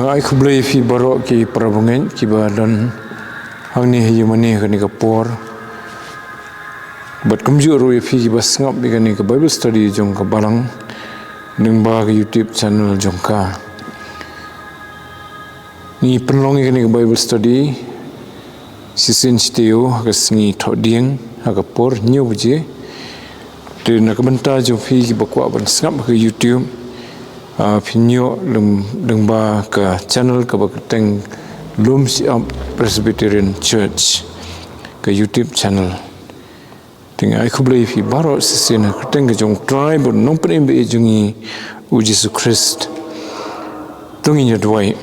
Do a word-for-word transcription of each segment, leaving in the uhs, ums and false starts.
Ai khublei ïa phi baroh ki para bangeit kiba don hangne ha ïing mane ha kane ka por. Bad kumjuh ruh ïa phi kiba sngap ïa kane ka Bible study jong ka Balang lyngba ka YouTube channel jong ka. Ngi pynlong ïa kane ka Bible study shisien shi taïew ha ka sngi Thohdieng ha ka por hynñiew baje. Te na ka bynta jong phi kiba kwah ban sngap ha ka YouTube, ah, phin ïoh lym-, lyngba ka channel kaba kyrteng Lum Shyiap Presbyterian Church, ka YouTube channel. Te nga ai khublei ïa phi baroh shisien ha ka kyrteng ka jong U Trai bad U Nongpynim ba ïeit jong ngi U Jisu Khrist. To ngin ïa duwai.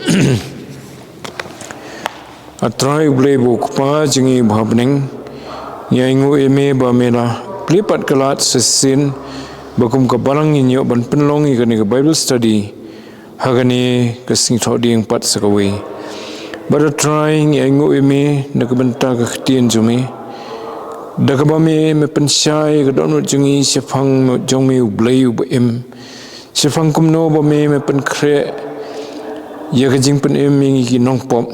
A Trai U Blei bad U Kpa jong ngi uba ha bneng, ngi ainguh ïa me ba me la plie pat ka lad shisien ba kum ka Balang ngin ïoh ban pynlong ïa kane ka Bible study ha kane ka sngi Thohdieng pat sa kawei. Bad A Trai, ngi ainguh ïa me na ka bynta ka ktien jong me, da kaba me, me pynshai ïa ka dohnud jong ngi shaphang jong me U Blei uba im. Shaphang kumno ba me, me pynkhreh ïa ka jingpynim ïa ngi ki nongpop,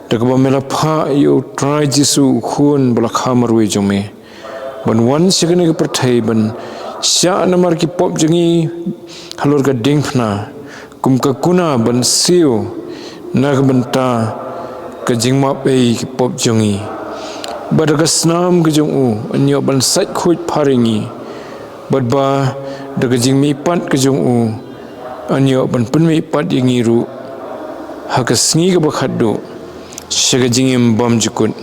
da kaba me la phah ïa U Trai Jisu U Khun ba la kha marwei jong me, ban wan sha kane ka pyrthei ban shah namar ki pop jong ngi halor ka diengphna, kum ka kuna ban siew na ka bynta ka jingmap ei ki pop jong ngi. Bad da ka snam ka jong u yn ïoh ban sait khuid phar ïa ngi, bad ba da ka jingmihpat ka jong u yn ïoh ban pynmihpat ïa ngi ruh ha ka sngi kaba khatduh sha ka jingim bymjukut.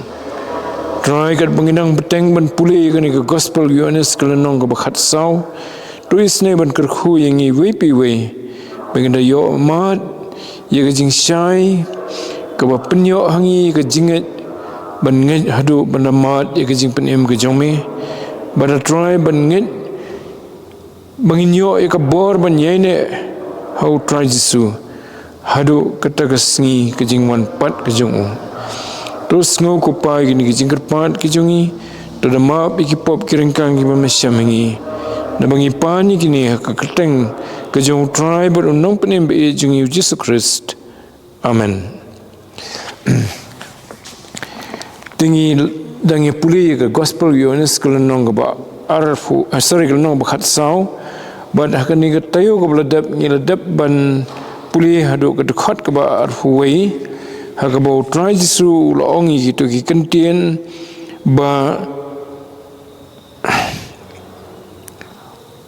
Trai, katba ngi dang bteng ban pule ïa kane ka Gospel Ïoannis ka lynnong kaba khatsaw, to isynei ban kyrkhu ïa ngi iwei pa iwei ba ngin da ïohmad ïa ka jingshai kaba pynïoh ha ngi ïa ka jingngeit ban ngeit haduh ban da mad ïa ka jingpynim ka jong me. Bad A Trai, ban ngeit ba ngin ïoh ïa ka bor ban ïaineh ha U Trai Jisu haduh kata ka sngi ka jingwan pat ka jong u. To sngew ko Pa ïa kine ki jingkyrpad ki jong ngi, to da map ïa ki pop ki ryngkang kiba me shem ha ngi. Naba ngi pan ïa kine ha ka kyrteng ka jong U Trai bad U Nongpynim ba ïeit jong ngi U Jisu Khrist. Amen. Te ngi dang ïa pule ïa ka Gospel Ïoannis ka lynnong kaba arphew, ah, sorry, ka lynnong kaba khatsaw. Bad ha kane ka taïew kaba la dep ngi la dep ban pule haduh ka dkhot kaba arphew wei, ha kaba U Trai Jisu u la ong ïa kito ki kyntien ba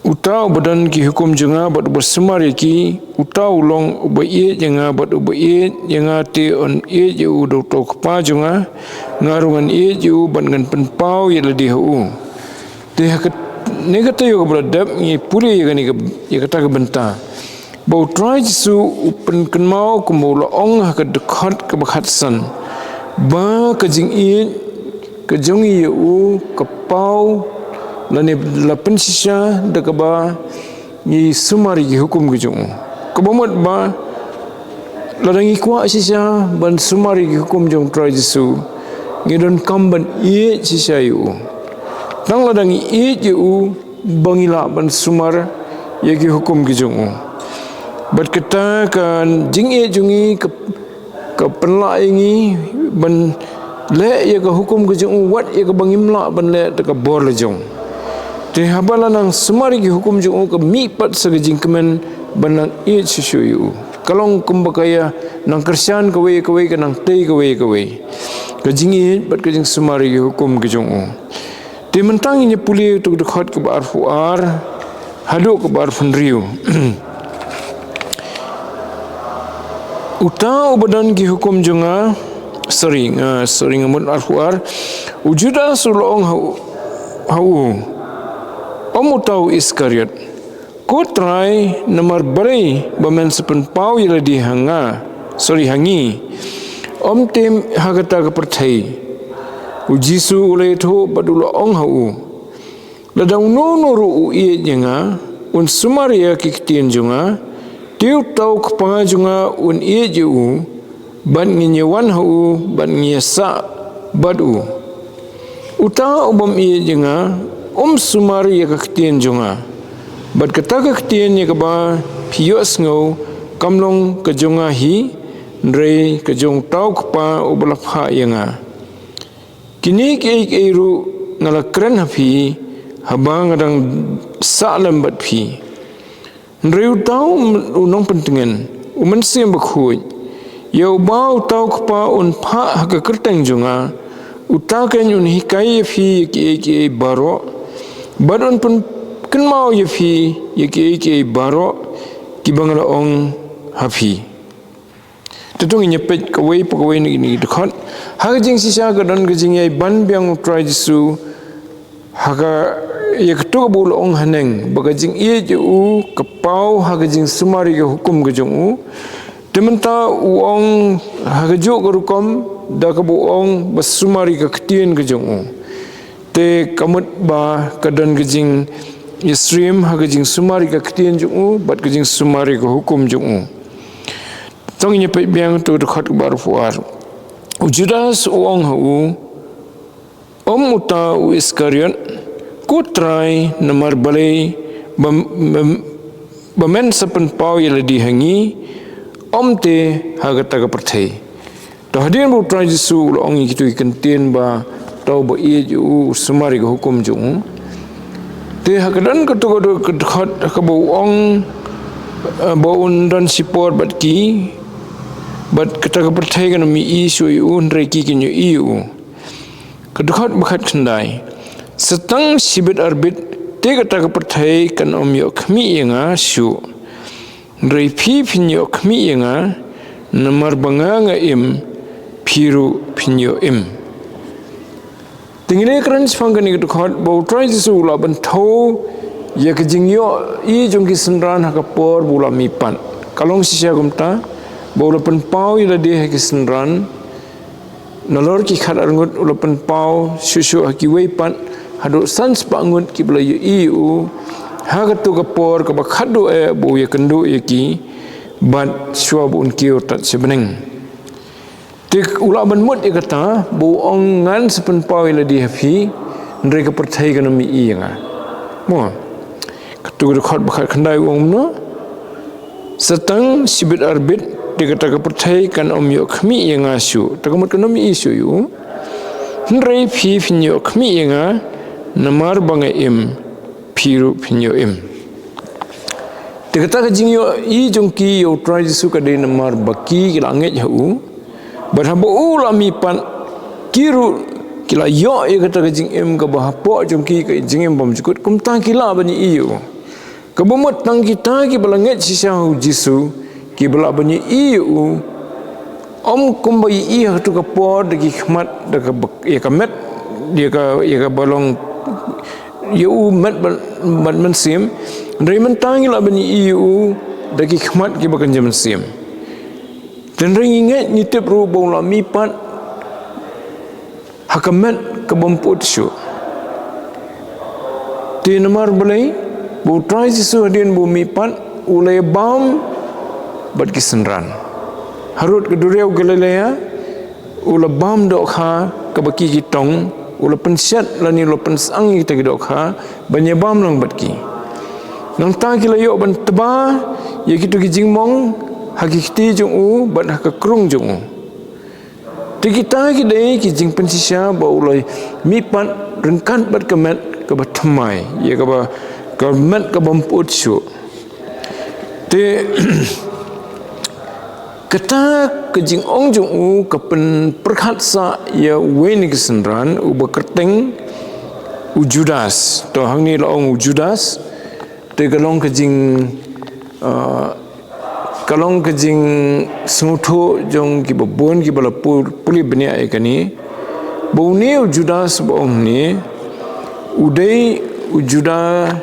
Uta uba don ki hukum jong nga bad uba sumar ïa ki, uta u long uba ïeit ïa nga bad uba ïeit ïa nga te yn ïeit ïa u da uta u Kpa jong nga. Nga ruh ngan ïeit ïa u bad ngan pynpaw ïa lade ha u. Te ha kane ka taïew kaba la dep ngi pule ïa kane ka, ïa kata ka bynta. Ba U Trai Jisu u pynkynmaw kumba u la ong ha ka dkhot kaba khatsan, ba ka jingïeit ka jong ngi ïa u ka paw lane la pynshisha da kaba ngi sumar ïa ki hukum ki jong u. Kaba mut ba lada ngi kwah shisha ban sumar ïa ki hukum jong U Trai Jisu, ngi donkam ban ïeit shisha ïa u. Tang lada ngi ïeit ïa u ba ngi lah ban sumar ïa ki hukum ki jong u. Bad kata ka jingïeit jong ngi ka, ka pynlah ïa ngi ban leh ïa ka hukum ka jong u wat ïa kaba ngim lah ban leh da ka bor la jong. Te haba la nang sumar ïa ki hukum jong u ka mih pat sa ka jingkmen ban nang ïeit shuh shuh ïa u. Ka long kumba ka ïa nang kyrshan kawei kawei, ka nang tei kawei kawei. Ka jingïeit bad ka jingsumar ïa ki hukum ki jong u. Te mynta ngin ïa pule ïa uta u dkhot kaba arphew ar haduh kaba arphew hynriew. Uta uba don ki hukum jong nga, sorry, nga, sorry, nga mut arphew ar. U Judas u la ong ha u, ha u, ym uta u Iskariot. Ko Trai, namar balei ba men sa pynpaw ïa lade ha nga, sorry, ha ngi, ym te ha kata ka pyrthei? U Jisu u la ïathuh bad u la ong ha u, lada uno uno ruh u ïeit ïa nga, un sumar ïa ki ktien jong nga, te uta u Kpa jong nga un ïeit ïa u, bad ngin ïa wan ha u bad ngin ïa sah bad u. Uta u bym ïeit ïa nga um sumar ïa ka ktien jong nga. Bad kata ka ktien ïa kaba phi ïohsngew kam long ka jong nga hi, hynrei ka jong uta u Kpa uba la phah ïa nga. Kine kiei kiei ruh nga la kren ha phi, haba nga dang sah lem bad phi. Hynrei uta u nongpyntngen, u Mynsiem Bakhuid, ïa uba uta u Kpa un phah ha ka kyrteng jong nga, uta kein un hikai ïa phi ïa kiei kiei baroh, bad un pynkynmaw ïa phi ïa kiei kiei baroh kiba nga la ong ha phi. Te to ngin ïa peit kawei pa kawei na kine ki dkhot. Ha ka jingshisha ka don ka jingïai ban biang u Trai Jisu ha ka, ïa kato kaba u la ong haneng ba ka jingïeit ïa u ka paw ha ka jingsumar ïa ka hukum ka jong u. Te mynta u ong ha kajuh ka rukom da kaba u ong ba sumar ïa ka ktien ka jong u. Te ka mut ba ka don ka jingïasyriem ha ka jingsumar ïa ka ktien jong u bad ka jingsumar ïa ka hukum jong u. To ngin ïa peit biang to dkhot kaba arphew ar. U Judas u ong ha u, um uta u Iskariot, ko Trai, namar balei ba, ba, ba men sa pynpaw ïa lade ha ngi, um te ha kata ka pyrthei. To hadien ba u Trai Jisu u la ong ïa kito ki kyntien ba uta uba ïeit ïa u u sumar ïa ka hukum jong u. Te ha ka don kato ka dkhot ha kaba u ong, eh, ba un don shipor bad ki, bad kata ka pyrthei kan ym ïohi shuh ïa u hynrei ki kin ïohi ïa u. Ka dkhot ba khatkhyndai. Sa tang shibit arbit te kata ka pyrthei kan ym ïoh khmih ïa nga shuh. Hynrei phi phin ïoh khmih ïa nga, namar ba nga nga im, phi ruh phin ïoh im. Te ngin ïa kren shaphang kane ka dkhot ba u Trai Jisu u la ban thew ïa ka jingïohi jong ki synran ha ka por ba u la mihpat. Ka long shisha kumta ba u la pynpaw ïa lade ha ki synran. Nalor ki khatar ngut u la pynpaw shuh shuh ha kiwei pat haduh san spah ngut kiba la ïohi ïa u ha kato ka por kaba khatduh eh ba u ïakynduh ïa ki bad shuwa ba un kiew tat sha bneng. Te u la ban mut ïa kata ba u ong ngan sa pynpaw ïa lade ha phi, hynrei ka pyrthei kan ym ïohi ïa nga. Mo. Kato ka dkhot ba khatkhyndai u ong kumno. Sa tang shibit arbit te kata ka pyrthei kan ym ïoh khmih ïa nga shuh. Te ka mut kan ym ïohi shuh ïa u. Hynrei phi phin ïoh khmih ïa nga namar ba nga im, phi ruh phin ïoh im. Te kata ka jingïohi jong ki ïa u Trai Jisu ka dei namar ba ki ki la ngeit ha u. Bad haba u la mihpat ki ruh ki la ïoh ïa kata ka jingim kaba hapoh jong ki ka jingim bymjukut kumta ki lah ban ïohi ïa u. Kaba mut tang kita kiba la ngeit shisha ha u Jisu kiba lah ban ïohi ïa u. Ym kumba ïohi ha kato ka por da ki khmat da ka bak-, ïa ka met, ïa ka, ïa kaba long ïa u met bad, bad mynsiem. Hynrei mynta ngi lah ban ïohi ïa u da ki khmat kiba kynja mynsiem. Te hynrei ngi ngeit ngi tip ruh ba u la mihpat ha ka met kaba ym pyut shuh. Te namar balei ba u Trai Jisu hadien ba u mihpat u la ïabam bad ki synran. Harud ka duriaw Galilea u la bam dohkha kaba ki ki tong, u la pynshet lane u la pynshang ïa kita ki dohkha ban ïabam lang bad ki. Nangta ki la ïoh ban tba ïa kito ki jingmong ha ki kti jong u bad ha ka krung jong u. Te kita ki dei ki jingpynshisha ba u la mihpat ryngkat bad ka met kaba thymmai, ïa kaba, ka met kaba ym pyut shuh. Te kata ka jingong jong u ka pynpyrkhat sa ïa uwei na ki synran uba kyrteng u Judas. To hangne la ong u Judas. Te ka long ka jing, ah, ka long ka jingsngewthuh jong kiba bun kiba la pu-, pule bniah ïa kane. Ba une u Judas ba ong hangne u dei u Juda,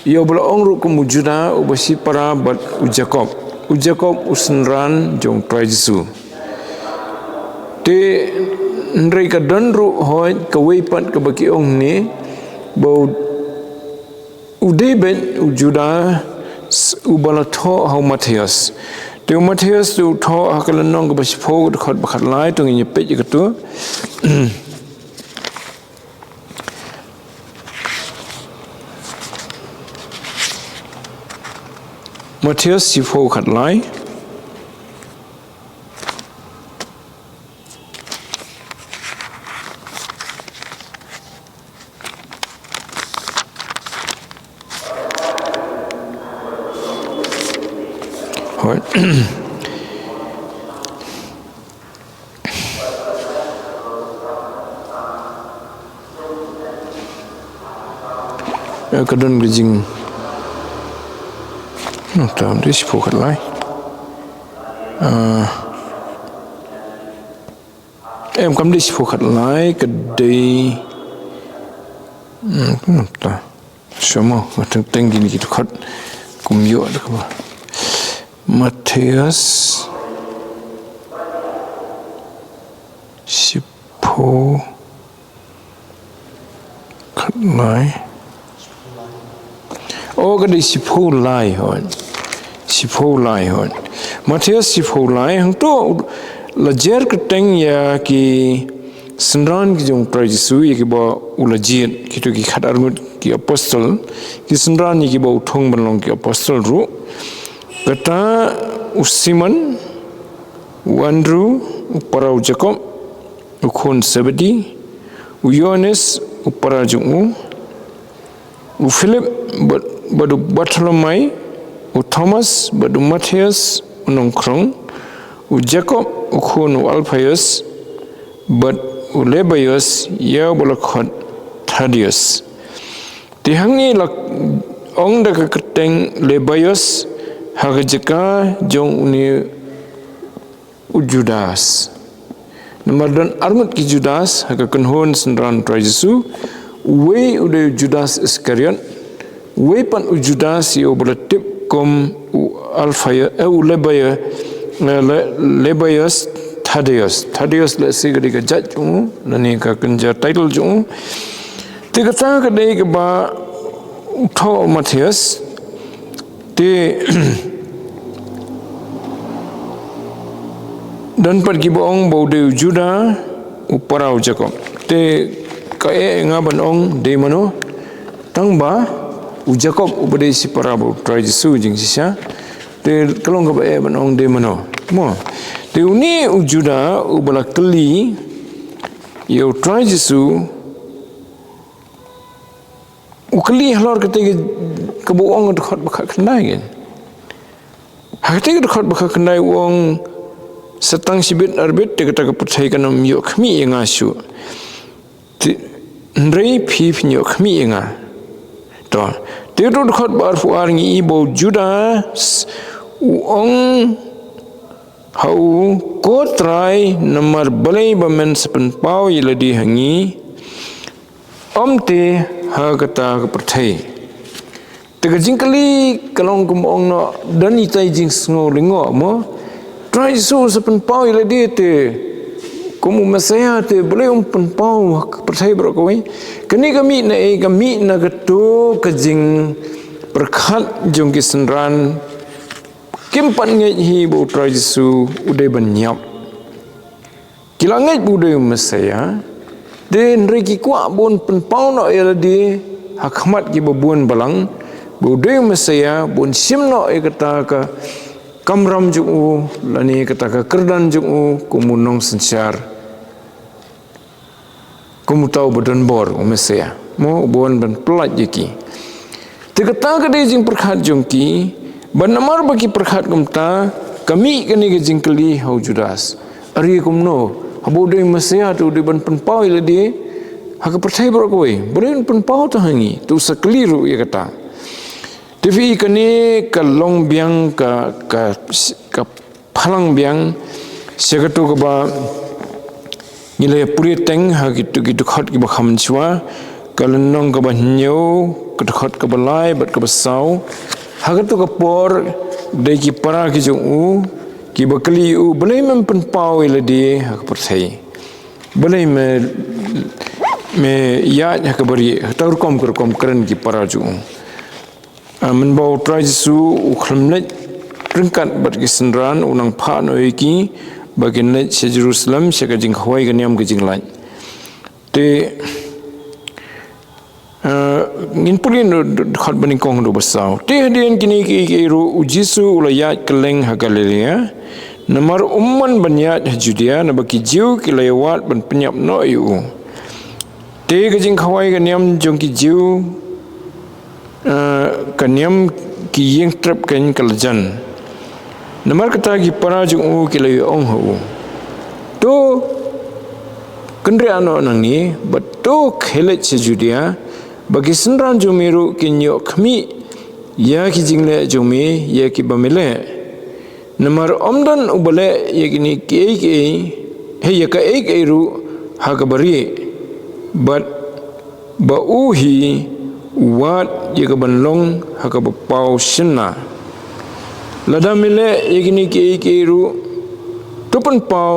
ïa uba la ong ruh kum u Juda uba shipara bad u Jakob. U Jakob u synran jong u Trai Jisu. Te hynrei ka don ruh hooid kawei pat kaba ki ong hangne ba u U dei beit u Judas uba la thoh ha u Mathaios. Te u Mathaios te u thoh ha ka lynnong kaba shiphew, dkhot ba khatlai, to ngin ïa peit ïa kato. Mathaios shiphew khatlai. Eh, ka don ka jing. Hmm, tam dei shiphew khatlai. Ah. Em, kam dei shiphew khatlai, ka dei. Hmm, hmm, ta. Shuwa mo, nga teng teng kine ki dkhot. Kum ïoh da kaba. Mathaios. Shiphew. Khatlai. Oh, ka dei shiphew lai hoi. Shiphew lai hoi. Mathaios shiphew lai, hangto la jer kyrteng ïa ki synran ki jong u Trai Jisu, ïa kiba u la jied, kito ki khatar ngut ki apostol, ki synran ïa kiba u thung ban long ki apostol ruh. Kata u Simon, u Andrew, u para u Jakob, u khun Sebedi, u Ïoannis, u para jong u, u Philip, bad, bad u Bartholomai, u Thomas, bad u Mathaios, u nongkhrong, u Jakob, u khun u Alphaios, bad u Lebaios, ïa uba la khot Thaddeus. Te hangne la ong da ka kyrteng Lebaios, ha ka jaka jong une u Judas. Namar don arngut ki Judas, ha ka kynhun synran Trai Jisu, uwei u dei u Judas Iskariot, uwei pat u Judas ïa uba la tip kum u Alphaio-, eh, u Lebaio-, eh, Le-, Lebaios Thaddeus. Thaddeus lehse ka dei ka jait jong u, lane ka kynja title jong u. Te kata ka dei kaba u thoh Mathaios. Te don pat kiba ong ba u dei u Juda, u para u Jakob. Te ka eh nga ban ong dei mano? Tang ba u Jakob uba dei shipara ba u Trai Jisu jingshisha. Te ka long kaba eh ban ong dei mano? Mo. Te une u Juda uba la kylli ïa u Trai Jisu, u kylli halor kata ka, kaba u ong ha ka dkhot ba khatkhyndai kan. Ha kata ka dkhot ba khatkhyndai u ong, sa tang shibit arbit te kata ka pyrthei kan ym ïoh khmih ïa nga shuh. Te, hynrei phi phin ïoh khmih ïa nga. To, te u dkhot ba arphew ar ngi i ba u Judas u ong ha u, ko Trai, namar balei ba men sa pynpaw ïa lade ha ngi, ym te ha kata ka pyrthei. Te ka jingkylli ka long kum ong noh, don itai jingsngew lyngngoh mo. Trai Jisu sa pynpaw ïa lade te kum u Messaïah te balei um pynpaw ha ka pyrthei baroh kawei. Kane ka mih na ei, ka mih na kato ka jingpyrkhat jong ki synran. Kim pat ngeit hi ba u Trai Jisu u dei ban ïap. Ki la ngeit ba u dei u Messaïah, te hynrei ki kwah ba un pynpaw noh ïa lade ha khmat kiba bun balang, ba u dei u Messaïah, ba un shim noh ïa kata ka kamram jong u, lane kata ka kyrdan jong u, kum u nongsynshar. Kum uta uba don bor, u Messaïah. Mo, uba wan ban pyllait ïa ki. Te kata ka dei jingpyrkhat jong ki, bad namar ba ki pyrkhat kumta, ka mih kane ka jingkylli ha u Judas. Are kumno, haba u dei u Messaïah te u dei ban pynpaw ïa lade ha ka pyrthei baroh kawei. Balei un pynpaw tang ha ngi, te u sa kylli ruh ïa kata. Te phi i kane ka long biang ka, ka, ka phalang biang sha kato kaba ngi la ïa pule teng ha kito ki dkhot kiba kham shuwa, ka lynnong kaba hynñiew, ka dkhot kaba lai bad kaba saw. Ha kato ka por dei ki para ki jong u kiba kylli u, balei mem pynpaw ïa lade ha ka pyrthei? Balei me, me ïaid ha kaba rieh? Kata rukom ka rukom kren ki para jong u. Ah, mynba u Trai Jisu u khlem leit ryngkat bad ki synran, u nang phah noh ïa ki ba kin leit sha Jerusalem sha ka jingkhawai ka niam ka jinglait. Te, ah, ngin pule noh dkhot ba nyngkong haduh ba saw. Te hadien kine kiei kiei ruh u Jisu u la ïaid kylleng ha Galilea. Namar um mon ban ïaid ha Judea, naba ki Jiw ki la ïa wad ban pynïap noh ïa u. Te ka jingkhawai ka niam jong ki Jiw, eh, ka niam ki ïing trep keiñ ka la jan. Namar kata ki para jong u ki la ïa ong ha u, "To kynriah noh nangne, bad to khie leit sha Judia, ba ki synran jong me ruh kin ïoh khmih ïa ki jingleh jong me ïa kiba me leh. Namar ym don uba leh ïa kine kiei kiei, hei, ïa kaei kaei ruh ha kaba rieh, bad ba u hi u wad ïa ka ban long ha kaba paw shynna. Lada me leh ïa kine kiei kiei ruh, to pynpaw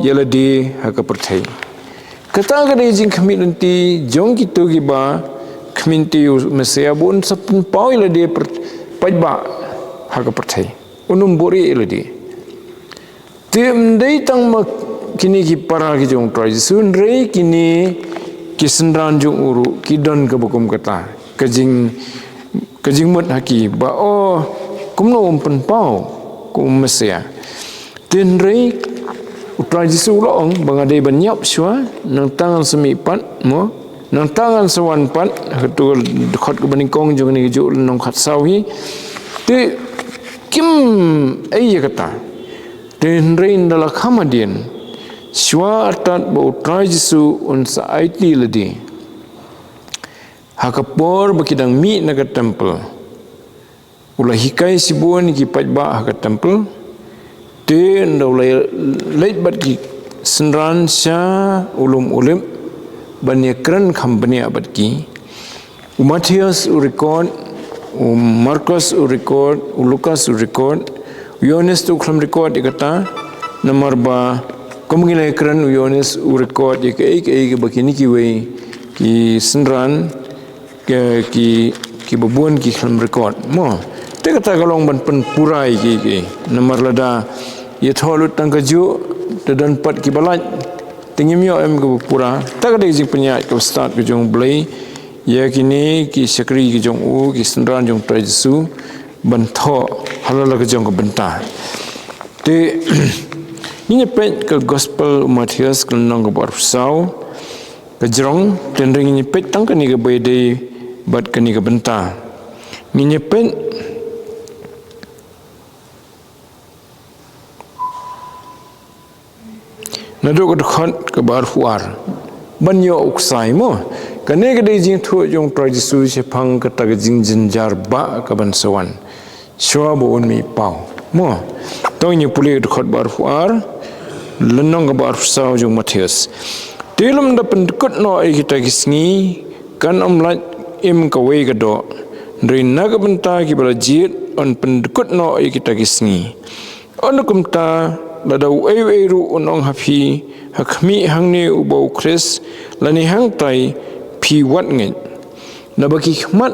ïa lade ha ka pyrthei." Kata ka dei jingkhmih lynti jong kito kiba khmih lynti u Messiah, ba un sa pynpaw ïa lade pyr-, paidbah ha ka pyrthei. Un ym buhrieh ïa lade. Te ym dei tang ma kine ki para ki jong u Trai Jisu, hynrei kine ki synran jong u ruh ki don kaba kum kata. Ka jing, ka jingmut ha ki ba, "Oh, kumno un pynpaw kum u Messiah?" Te hynrei u Trai Jisu u la ong ba, "Nga dei ban ïap shuwa, nangta ngan sa mih pat, mo. Nangta ngan sa wan pat." Ha kato ka dkhot kaba nyngkong jong kane kajuh lynnong khatsaw hi. Te kim ei ïa kata. Te hynrei ynda la kham hadien, shuwa artat ba u Trai Jisu un sa aiti lade, ha ka por ba ki dang mih na ka temple, u la hikai shibun ïa ki paidbah ha ka temple. Te ynda u la leit bad ki synran sha u lum Olib ban ïakren kham bniah bad ki, u Mathaios u record, u Markos u record, u Lukas u record, u Ïoannis te u khlem record ïa kata. Namar ba kum ngi la ïakren, u Ïoannis u record ïa kaei kaei kaba kine kiwei ki synran, ki, ki, kiba bun ki khlem record, mo. Te kata ka long ban pynpura ïa ki, ki. Namar lada ïathuh lut tang kajuh, te don pat kiba lait, te ngim ïoh em kaba pura. Kata ka dei ka jingpynïaid kaba stad ka jong u Blei ïa kine ki shakri ki jong u, ki synran jong u Trai Jisu, ban thoh ha la la ka jong ka bynta. Te ngin ïa peit ka Gospel u Mathaios, ka lynnong kaba arphew saw. Ka jrong, te hynrei ngin ïa peit tang kane kaba ïadei bad kane ka bynta. Ngin ïa peit naduh ka dkhot kaba arphew ar ban ïoh u ksai, mo. Kane ka dei jingthoh jong u Trai Jisu shaphang kata ka jingjynjar ba ka ban sa wan, shuwa ba un mih paw, mo. To ngin ïa pule ka dkhot ba arphew ar, lynnong kaba arphew saw jong u Mathaios. Te lymda pyndkut noh ïa kita ki sngi, kan ym lait im kawei ka doh. Hynrei na ka bynta kiba la jied, yn pyndkut noh ïa kita ki sngi. Ynda kumta, lada uei uei ruh un ong ha phi, "Ha khmih, hangne uba u Khrist," lane, "Hangtai," phi wat ngeit. Naba ki khmat,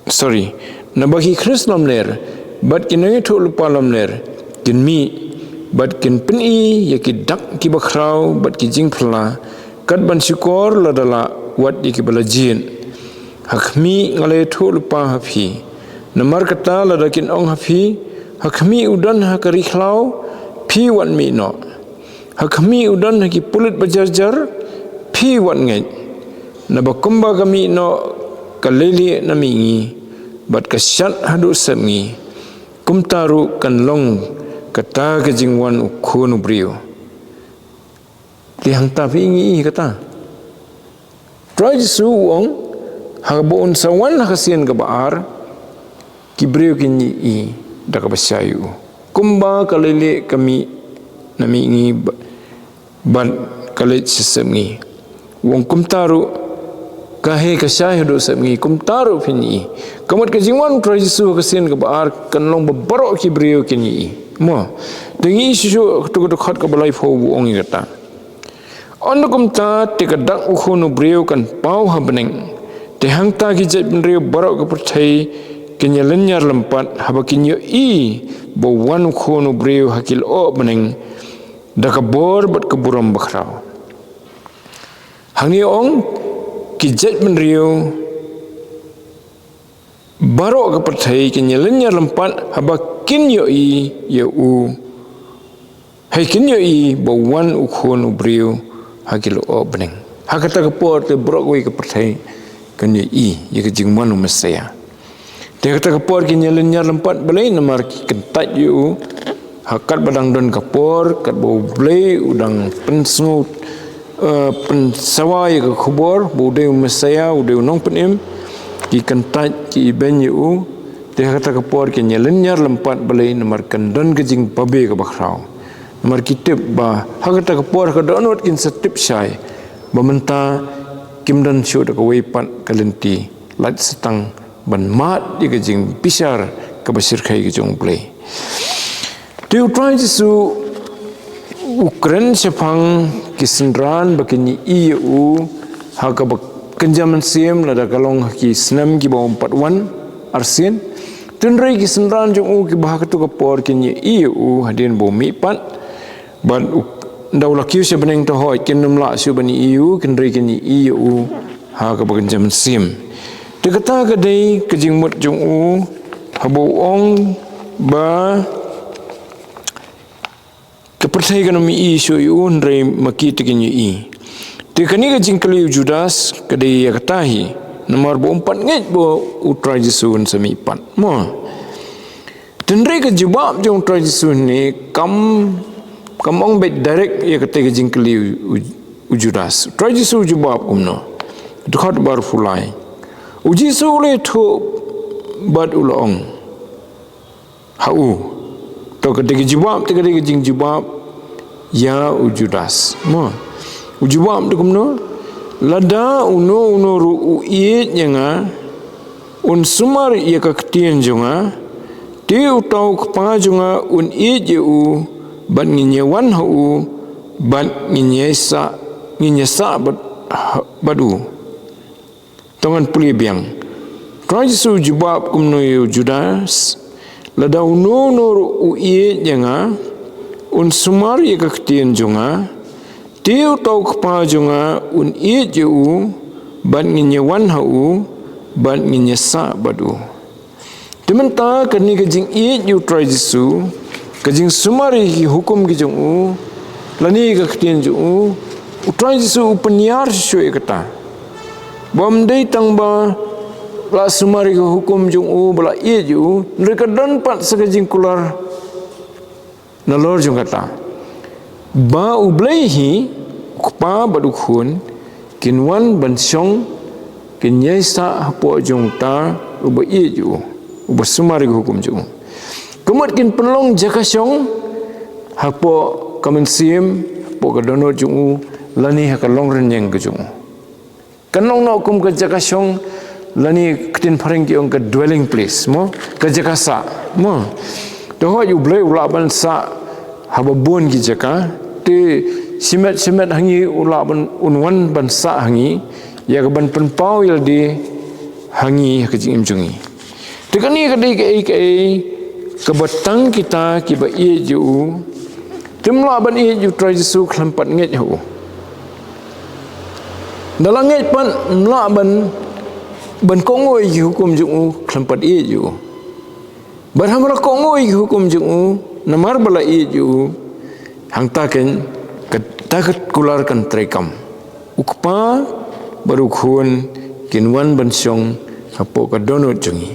sorry, naba ki Khrist lamler bad ki nongïathuhlypa lamler kin mih, bad kin pyni ïa ki dak kiba khraw bad ki jingphylla, kat ban shukor lada lah wat ïa kiba la jied. Ha khmih, nga la ïathuhlypa ha phi. Namar kata, lada kin ong ha phi, "Ha khmih, u don ha ka ri khlaw," phi wat mih noh. "Ha khmih, u don ha ki pulit ba jarjar," phi wat ngeit. Naba kumba ka mih noh ka leilieh na mihngi, bad ka shad haduh sepngi, kumta ruh kan long kata ka jingwan u Khun u briew. Te hangta phi ïohi kata. Trai Jisu u ong, haba un sa wan ha ka sien kaba ar, ki briew kin ïohi da kaba shai ïa u. Kumba ka leilieh ka mih na mihngi ba-, bad ka leit sha sepngi. U ong kumta ruh, ka heh ka shai haduh sepngi, kumta ruh phin ïohi. Ka mut ka jingwan u Trai Jisu ha ka sien kaba ar kan long ba baroh ki briew kin ïohi. Mo, te ngi ïohi shuh shuh kato ka dkhot kaba laiphew ba u ong ïa kata. Ynda kumta, te ka dak u Khun u briew kan paw ha bneng. Te hangta ki jaitbynriew baroh ka pyrthei kin ïalynñiar lympat haba kin ïohi ba wan u Khun u briew ha ki lyoh bneng da ka bor bad ka burom bakhraw. Hangne u ong, ki jaitbynriew baroh ka pyrthei kin ïalynñiar lympat haba kin ïohi ïa u. Hei, kin ïohi ba wan u Khun u briew ha ki lyoh bneng. Ha kata ka por te baroh kawei ka pyrthei kan ïohi ïa ka jingwan u Messiah. Te ha kata ka por kin ïalynñiar lympat balei? Namar ki kyntait ïa u ha katba dang don ka por, katba U Blei u dang pynsngew, eh, pynsawa ïa ka khubor ba u dei u Messaïah, u dei u Nongpynim. Ki kyntait, ki ibeiñ ïa u. Te ha kata ka por kin ïalynñiar lympat balei? Namar kan don ka jingbabe kaba khraw. Namar ki tip ba ha kata ka por, ha ka dohnud, kin sa tip shai ba mynta kim don shuh da kawei pat ka lynti, lait sa tang ban mad ïa ka jingbishar kaba shyrkhei ka jong U Blei. Te U Trai Jisu u kren shaphang ki synran ba kin ïohi ïa u ha kaba kynja mynsiem, lada ka long ha ki snem kiba ym pat wan arsien. Hynrei ki synran jong u kiba ha katu ka por kin ïohi ïa u hadien ba u mihpat, bad u, ynda u la kiew sha bneng, te hooid, kin ym lah shuh ban ïohi ïa u, hynrei kin ïohi ïa u ha kaba kynja mynsiem. Te kata ka dei ka jingmut jong u haba u ong ba ka pyrthei kan ym ïohi shuh ïa u, hynrei ma ki te kin ïohi. Te kane ka jingkylli u Judas ka dei ïa kata hi, namar ba um pat ngeit ba U Trai Jisu un sa mihpat, mo. Hynrei ka jubab jong U Trai Jisu hangne kam, kam ong beit direct ïa kata ka jingkylli u, u, u Judas. U Trai Jisu u jubab kumno? Dkhot ba arphew lai. U Jisu u la ïathuh bad u la ong ha u. To, ka dei ka jubab, te ka dei ka jingjubab ïa u Judas, mo. U jubab da kumno? Lada uno uno ruh u ïeit ïa nga, un sumar ïa ka ktien jong nga, te uta u Kpa jong nga un ïeit ïa u, bad ngin ïa wan ha u, bad ngin ïa sah, ngin ïa sah bad, bad u. To ngan pule biang. Trai Jisu u jubab kumno ïa u Judas? Lada uno uno ruh u ïeit ïa nga, un sumar ïa ka ktien jong nga, te uta u Kpa jong nga un ïeit ïa u, bad ngin ïa wan ha u, bad ngin ïa sah bad u. Te mynta kane ka jingïeit ïa u Trai Jisu, ka jingsumar ïa ki hukum ki jong u, lane ïa ka ktien jong u, u Trai Jisu u pynïar shuh shuh ïa kata. Ba ym dei tang ba la sumar ïa ka hukum jong u, ba la ïeit ïa u, hynrei ka don pat sa ka jingkular nalor jong kata, ba U Blei hi, u Kpa bad u Khun, kin wan ban shong, kin ïaisah hapoh jong uta uba ïeit ïa u, uba sumar ïa ka hukum jong u. Ka mut kin pynlong jaka shong hapoh ka mynsiem, hapoh ka dohnud jong u, lane ha ka longrynïeng ka jong u. Kan long noh kum ka jaka shong, lane ktien phareng ki ong ka dwelling place, mo? Ka jaka sah, mo? Te hooid, U Blei u lah ban sah haba bun ki jaka, te shimet shimet ha ngi u lah ban, un wan ban sah ha ngi, ïa kaban pynpaw ïa lade ha ngi, ha ka jingim jong ngi. Te kane ka dei kaei kaei kaba tang kita kiba ïeit ïa u. Te ym lah ban ïeit ïa u Trai Jisu khlem pat ngeit ha u. Ynda la ngeit pat ym lah ban, ban kohnguh ïa ki hukum jong u khlem pat ïeit ïa u. Bad haba la kohnguh ïa ki hukum jong u, namar ba la ïeit ïa u, hangta keiñ kata ka kular kan treikam. U Kpa bad u Khun kin wan ban shong hapoh ka dohnud jong ngi,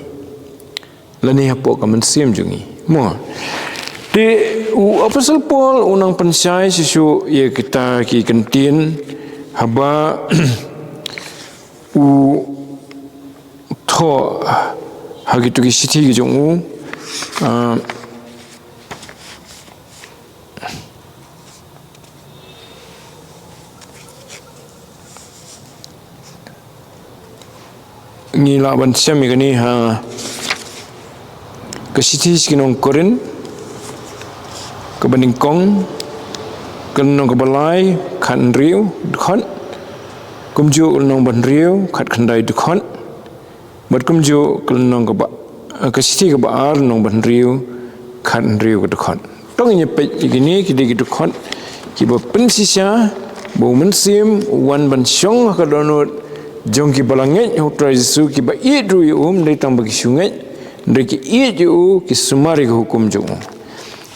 lane hapoh ka mynsiem jong ngi, mo. Te u Apostol Paul u nang pynshai shisha ïa kita ki kyntien haba u thoh ha kito ki shithi ki jong u. Ah, ngi lah ban shem ïa kane ha ka shithi sha ki nong Korinth kaba nyngkong, ka lynnong kaba lai, khathynriew dkhot, kumjuh ka lynnong ba hynriew, khatkhyndai dkhot, bad kumjuh ka lynnong kaba, eh, ka shithi kaba ar, lynnong ba hynriew, khathynriew ka dkhot. To ngin ïa peit ïa kine, ki dei ki dkhot kiba pynshisha ba u Mynsiem u wan ban shong ha ka dohnud jong kiba la ngeit ha u Trai Jisu, kiba ïeit ruh ïa u, ym dei tang ba ki shu ngeit, hynrei ki ïeit ïa u, ki sumar ïa ka hukum jong u.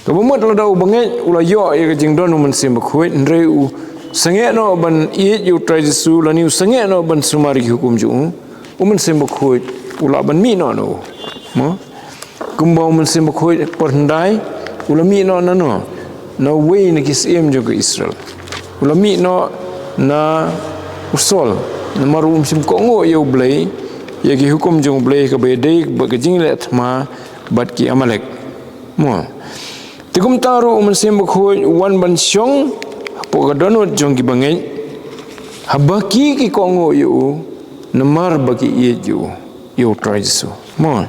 Kaba mut lada u bangeit u la ïoh ïa ka jingdon u Mynsiem Bakhuid, hynrei u sangeh noh ban ïeit ïa u Trai Jisu, lane u sangeh noh ban sumar ïa ki hukum jong u, u Mynsiem Bakhuid u lah ban mih noh na u. Mo? Kumba u Mynsiem Bakhuid por hyndai, u la mih noh na no, na uwei na ki syiem jong ka Israel. U la mih noh na u Saul, namar um shym kohnguh ïa U Blei, ïa ki hukum jong U Blei kaba ïadei bad ka jingleh thma bad ki Amalek. Mo. Te kumta ruh u Mynsiem Bakhuid u wan ban shong hapoh ka dohnud jong ki bangeit, haba ki ki kohnguh ïa u, namar ba ki ïeit ïa u, ïa U Trai Jisu. Mo.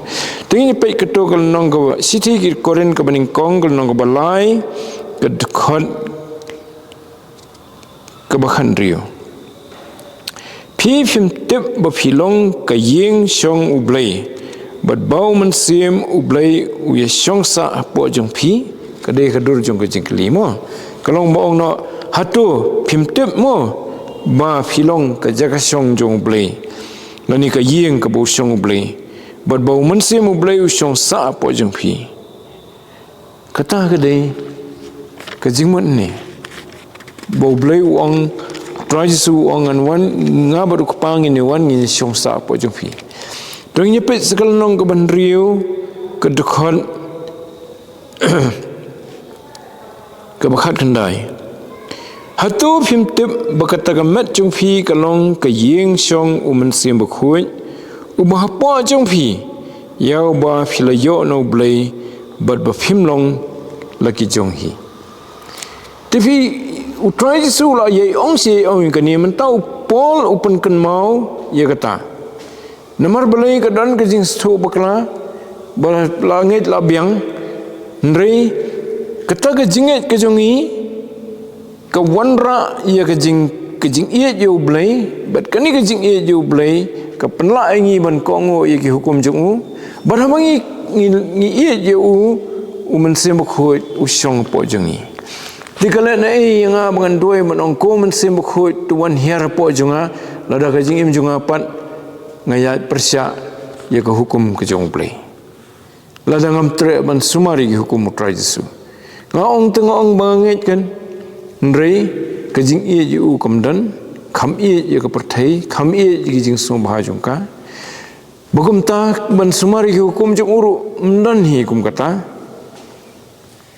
Te ngin ïa peit kato ka lynnong kaba, shithi ki Korinth kaba nyngkong ka lynnong kaba lai, ka dkhot kaba khathynriew. Phi phim tip ba phi long ka ïing shong U Blei, bad ba u Mynsiem U Blei u ïashong sah hapoh jong phi? Ka dei ka dur jong ka jingkylli mo. Ka long ba ong noh, hato phim tip mo ba phi long ka jaka shong jong U Blei, lane ka ïing kaba u shong U Blei, bad ba u Mynsiem U Blei u shong sah hapoh jong phi? Kata ka dei ka jingmut ne. Ba U Blei u ong, Trai Jisu u ong, ngan wan, nga bad U Kpa ngin ïa wan, ngin ïa shong sah hapoh jong phi. To ngin ïa peit sa ka lynnong kaba hynriew, ka dkhot kaba khatkhyndai. Hato phim tip ba kata ka met jong phi ka long ka ïing shong u Mynsiem Bakhuid, uba hapoh jong phi, ïa uba phi la ïoh na U Blei, bad ba phim long la ki jong hi? Te phi, U Trai Jisu u la ïai ong shi ong ïa kane, mynta u Paul u pynkynmaw ïa kata. Namar balei ka don ka jingsngewthuh bakla, ba la ngeit la biang, hynrei kata ka jingngeit ka jong ngi ka wanrah ïa ka jing, ka jingïeit ïa U Blei, bad kane ka jingïeit ïa U Blei ka pynlah ïa ngi ban kohnguh ïa ki hukum jong u, bad haba ngi, ngi, ngi ïeit ïa u, u Mynsiem Bakhuid u shong hapoh jong ngi. Te ka leh na ei ïa nga ba ngan duwai ban ong, ko Mynsiem Bakhuid, to wan hiar hapoh jong nga, lada ka jingim jong nga pat nga ïaid pyrshah ïa ka hukum ka jong U Blei, lada ngam treh ban sumar ïa ki hukum U Trai Jisu. Nga ong te nga ong ba nga ngeit kan, hynrei ka jingïeit ïa u kam don, kham ïeit ïa ka pyrthei, kham ïeit ïa ki jingsngewbha jong ka. Ba kumta ban sumar ïa ki hukum jong u ruh ym don hi kum kata.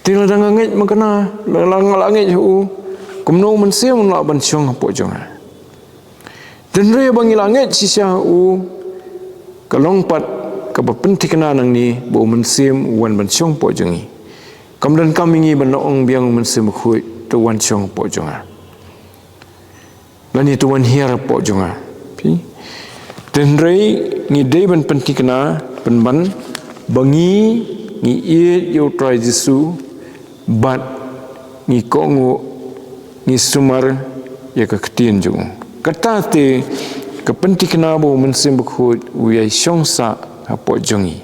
Te lada nga ngeit ma kane, lada nga la ngeit ha u, kumno u Mynsiem un lah ban shong hapoh jong nga? Te hynrei ba ngi la ngeit shisha ha u, ka long pat kaba pynthikna nangne ba u Mynsiem u wan ban shong hapoh jong ngi. Kam donkam ïa ngi ban ong biang u Mynsiem Bakhuid, to wan shong hapoh jong nga, lane to wan hiar hapoh jong nga. Phi? Te hynrei ngi dei ban pynthikna pynban ba ngi, ngi ïeit ïa U Trai Jisu, bad ngi kohnguh, ngi sumar ïa ka ktien jong u. Kata te ka pynthikna ba u Mynsiem Bakhuid u ïai shong sah hapoh jong ngi.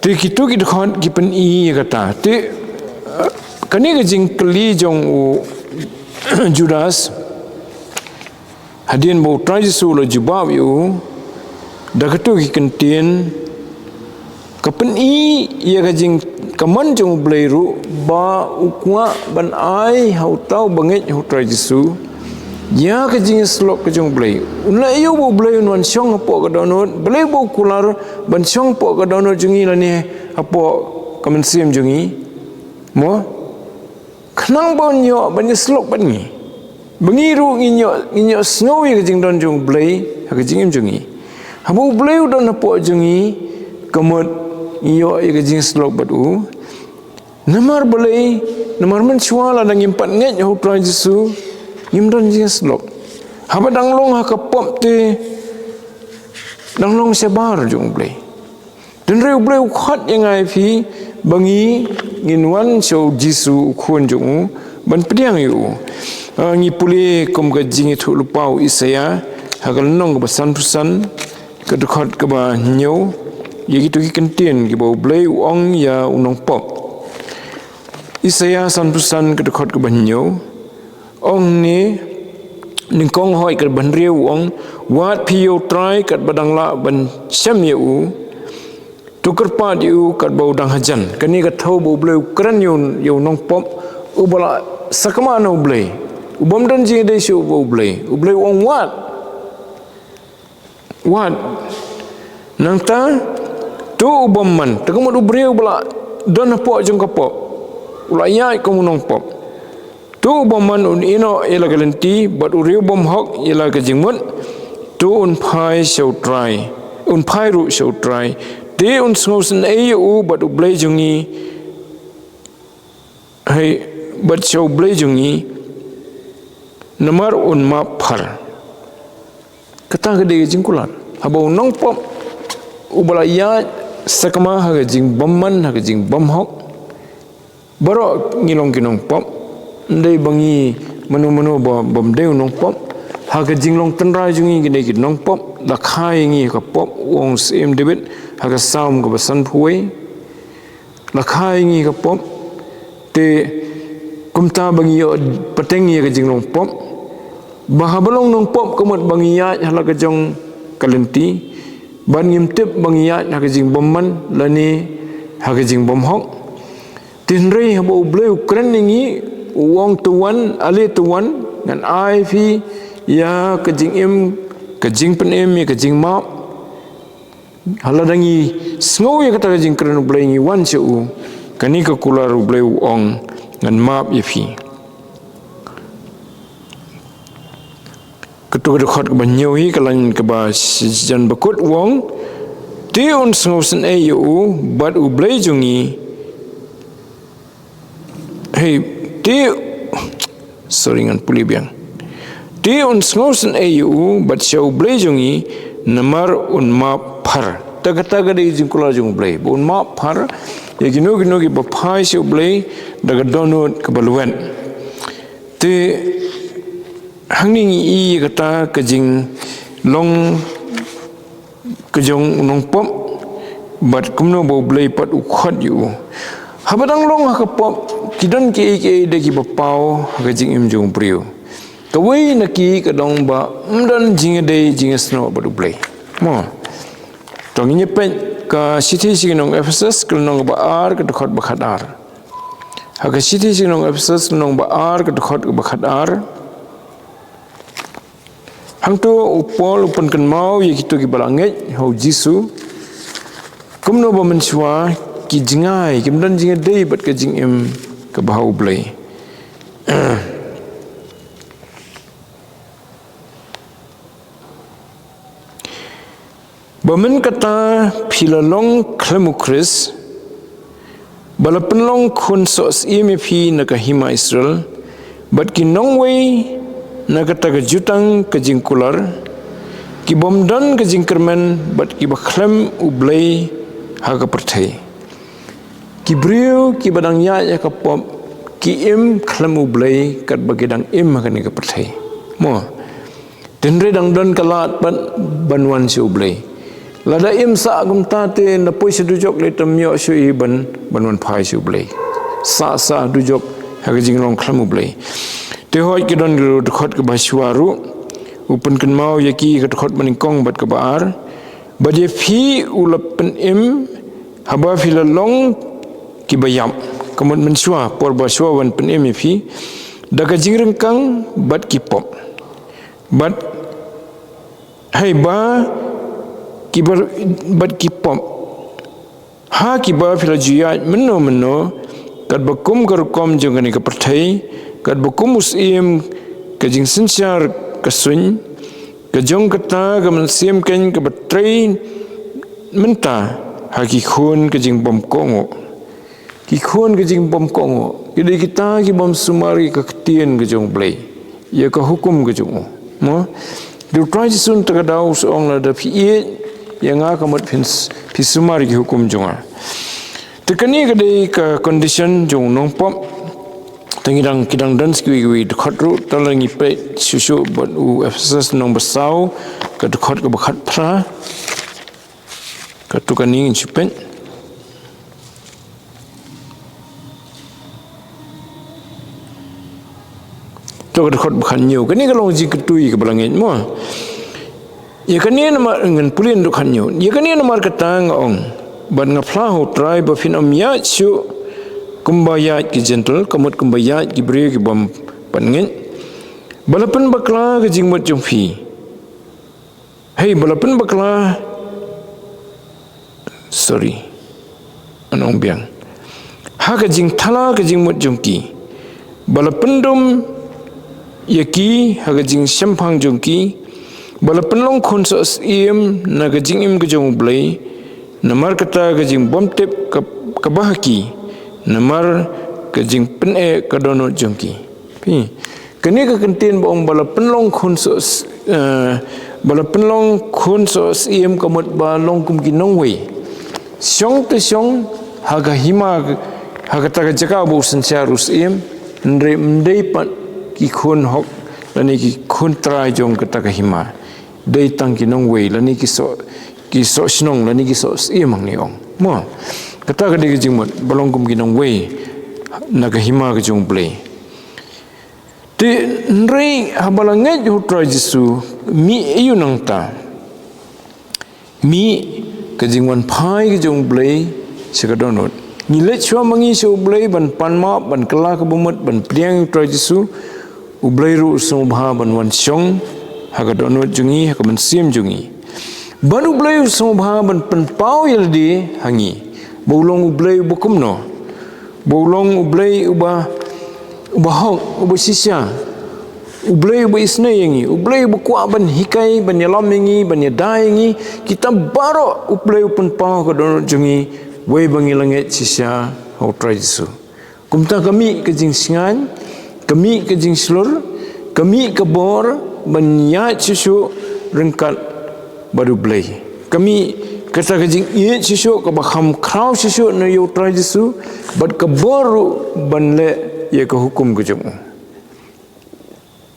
Te kito ki dkhot ki pyni ïa kata. Te, eh, kane ka jingkylli jong u Judas, hadien ba U Trai Jisu u la jubab ïa u da kato ki kyntien, ka pyni ïa ka jingkmen jong U Blei ruh ba u kwah ban ai ha uta u bangeit ha U Trai Jisu ïa ka jingïasyllok ka jong U Blei. Un leh ïa u ba U Blei un wan shong hapoh ka dohnud, balei ba u kular ban shong hapoh ka dohnud jong ngi lane hapoh ka mynsiem jong ngi? Mo? Khnang ba un ïoh ban ïasyllok bad ngi, ba ngi ruh ngin ïoh, ngin ïohsngew ïa ka jingdon jong U Blei ha ka jingim jong ngi. Haba U Blei u don hapoh jong ngi, ka mut ngi ïoh ïa ka jingïasyllok bad u. Namar balei? Namar mynshuwa lada ngim pat ngeit ha U Trai Jisu, ngim don jingïasyllok. Haba dang long ha ka pop te dang long shabar jong U Blei. Te hynrei U Blei u khot ïa nga ïa phi ba ngi, ngin wan sha U Jisu u Khun jong u ban pdiang ïa u. Ah, ngi pule kum ka jingïathuhlypa u Isaïah ha ka lynnong kaba sanphew san, ka dkhot kaba hynñiew, ïa kito ki kyntien kiba U Blei u ong ïa u nongpop. Isaïah sanphew san ka dkhot kaba hynñiew. Ong ne, nyngkong hoi kaba hynriew u ong, wad phi ïa U Trai katba dang lah ban shem ïa u, to kyrpad ïa u katba u dang hajan. Kane ka thew ba U Blei u kren ïa u, ïa u nongpop uba la sakma na U Blei, u bym don jingïadei shuh bad U Blei. U Blei u ong wad. Wad, Nangta, to u bymman, te ka mut u briew ba la don hapoh jong ka pop, u la ïaid kum u nongpop. To u bymman un ïehnoh ïa la ka lynti, bad u briew bymhok ïa la ka jingmut, to un phai sha u Trai, un phai ruh sha u Trai. Te un sngewsynei ïa u bad U Blei jong ngi, hei, bad sha U Blei jong ngi, namar un map phar. Kata ka dei ka jingkular. Haba u nongpop, uba la ïaid sakma ha ka jingbymman, ha ka jingbymhok. Baroh ngi long ki nongpop. Ym dei ba ngi mano mano ba, bym dei u nongpop. Ha ka jinglong tynrai jong ngi ki dei ki nongpop. La kha ïa ngi ka pop, u ong u Syiem David, ha ka Salm kaba sanphew wei. La kha ïa ngi ka pop, te kumta ba ngi ïoh pateng ïa ka jinglong pop. Ba haba long nongpop ka mut ba ngi ïaid ha la ka jong ka lynti, bad ngim tip ba ngi ïaid ha ka jingbymman, lane ha ka jingbymhok. Te hynrei haba U Blei u kren ïa ngi, u ong to wan, ale to wan, ngan ai phi ïa ka jingim, ka jingpynim, ïa ka jingmap. Ha lada ngi sngew ïa kata ka jingkren U Blei ngi wan sha u, kane ka kular U Blei u ong ngan map ïa phi. Kato ka dkhot kaba hynñiew hi ka lain kaba shi jan ba kut u ong, te un sngewsynei ïa u bad U Blei jong ngi. Hei, te, sorry, ngan pule biang. Te un sngewsynei ïa u bad sha U Blei jong ngi namar un map phar. Te kata ka dei jingkular jong U Blei. Ba un map phar ïa kino kino kiba phai sha U Blei da ka dohnud kaba lwet. Te hangne ngi i ïa kata ka jinglong ka jong u nongpop, bad kumno ba U Blei pat u khot ïa u. Haba dang long ha ka pop, ki don kiei kiei de kiba paw ha ka jingim jong u briew. Kawei na ki ka long ba ym don jingïadei jingïasnoh bad U Blei. Mo. To ngin ïa peit ka shithi sha ki nong Ephesus, ka lynnong ba ar, ka dkhot ba khatar. Ha ka shithi sha ki nong Ephesus, lynnong ba ar, ka dkhot ba khatar. Hangto u Paul u pynkynmaw ïa kito kiba la ngeit ha u Jisu. Kumno ba mynshuwa ki jngai, kim don jingïadei bad ka jingim kaba ha U Blei. Ba mynta kata phi la long khlem u Khrist, ba la pynlong khun soh syiem ïa phi na ka hima Israel, bad ki nongwei na kata ka jutang ka jingkular, ki bym don ka jingkyrmen bad kiba khlem U Blei ha ka pyrthei. Ki briew kiba dang ïaid ha ka pop, ki im khlem U Blei katba ki dang im ha kane ka pyrthei. Mo. Te hynrei dang don ka lad pat ban wan sha U Blei. Lada im sah kumta te na poi sha dujok lei tam ïoh shuh i ban, ban wan phai sha U Blei. Sah sah dujok ha ka jinglong khlem U Blei. Te hooid ki don ki dkhot kaba shuwa ruh. U pynkynmaw ïa ki ka dkhot ba nyngkong bad kaba ar. Bad ïa phi u la pynim haba phi la long kiba ïap. Ka mut mynshuwa, por ba shuwa ban pynim ïa phi. Da ka jingryngkang bad ki pop. Bad, hei ba, kiba, bad ki pop. Ha kiba phi la ju ïaid mynno mynno, katba kum ka rukom jong kane ka pyrthei, katba kum u syiem ka jingsynshar ka suiñ, ka jong kata ka mynsiem keiñ kaba trei mynta ha ki khun ka jingbymkohnguh. Ki khun ka jingbymkohnguh. Ki dei kita ki bym sumar ïa ka ktien ka jong U Blei. Ïa ka hukum ka jong u. Mo? Te u Trai Jisu mynta ka daw u sa ong lada phi ïeit ïa nga ka mut phin s-, phi sumar ïa ki hukum jong nga. Te kane ka dei ka condition jong u nongpop. Te ngi dang, ki dang don sa kiwei kiwei dkhot ruh, te la ngi peit shuh shuh bad u Ephesus lynnong ba saw, ka dkhot kaba khatphra. Kato kane ngin shu peit. To ka dkhot ba khathynñiew. Kane ka long jingkyntu ïa kiba la ngeit mo. Ïa kane namar ngan pule naduh khathynñiew. Ïa kane namar kata nga ong. Bad nga phla ha u Trai ba phin ym ïaid shuh kumba ïaid ki Jentil, ka mut kumba ïaid ki briew ki bym pat ngeit. Ba la pynbakla ka jingmut jong phi. Hei, ba la pynbakla Sorry. Ngan ong biang. Ha ka jingthala ka jingmut jong ki, ba la pyndum ïa ki ha ka jingshemphang jong ki, ba la pynlong khun soh syiem na ka jingim ka jong U Blei, namar kata ka jingbymtip ka, kaba ha ki, namar ka jingpyneh ka dohnud jong ki. Phi, kane ka kyntien ba ong ba la pynlong khun soh s-, eh, ba la pynlong khun soh syiem ka mut ba long kum ki nongwei. Shong te shong ha ka hima, ha kata ka jaka ba u synshar u syiem, hynrei ym dei pat ki khun hok lane ki khun trai jong kata ka hima. Dei tang ki nongwei lane ki soh, ki soh shnong lane ki soh syiem hangne ong. Mo, kata ka dei ka jingmut ba long kum ki nongwei na ka hima ka jong U Blei. Te hynrei haba la ngeit ïa U Trai Jisu, mih aïu nangta? Mih ka jingwanphai ka jong U Blei sha ka dohnud. Ngi leit shuwa ma ngi sha U Blei ban pan map, ban kylla ka bamut, ban pdiang ïa U Trai Jisu. U Blei ruh u sngewbha ban wan shong ha ka dohnud jong ngi, ha ka mynsiem jong ngi. Bad U Blei u sngewbha ban pynpaw ïa lade ha ngi, ba u long U Blei uba kumno. Ba u long U Blei uba, uba hok, uba shisha. U Blei uba isynei ïa ngi, U Blei uba kwah ban hikai, ban ïalam ïa ngi, ban ïada ïa ngi. Kita baroh U Blei u pynpaw ha ka dohnud jong ngi, wei ba ngi la ngeit shisha ha U Trai Jisu. Kumta ka mih ka jingsngewbha, ka mih ka jingshlur, ka mih ka bor ban ïaid shuh shuh ryngkat bad U Blei. Ka mih kata ka jingïeit shuh shuh, kaba kham khraw shuh shuh na ïa U Trai Jisu, bad ka bor ruh ban leh ïa ka hukum ka jong u.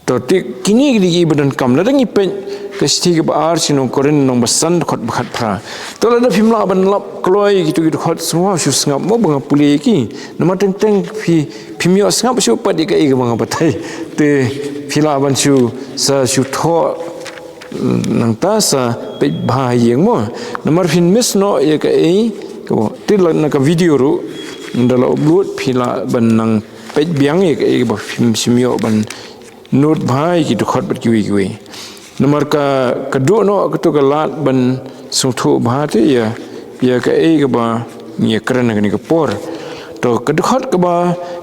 To, te kine ki dei kiba donkam. Lada ngi peit ka shithi kaba ar sha ki nong Korinth lynnong ba san, dkhot ba khatphra. To, lada phim lah ban lap kloi ïa kito ki dkhot, sngewbha shu sngap mo ba nga pule ïa ki. Namar teng teng phi, phim ïoh sngap shuh pat ïa kaei kaba nga batai. Te phi lah ban shu, sa shu thoh nangta, sa peit bha ïa mo. Namar phin miss noh ïa kaei kaba, te la na ka video ruh, ynda la upload, phi lah ban nang peit biang ïa kaei kaba phim shym ïoh ban note bha ïa ki dkhot bad kiwei kiwei. Namar ka, ka duh noh kato ka lad ban sngewthuh bha te ïa, ïa kaei kaba ngi ïa kren ha kane ka por. To, ka dkhot kaba,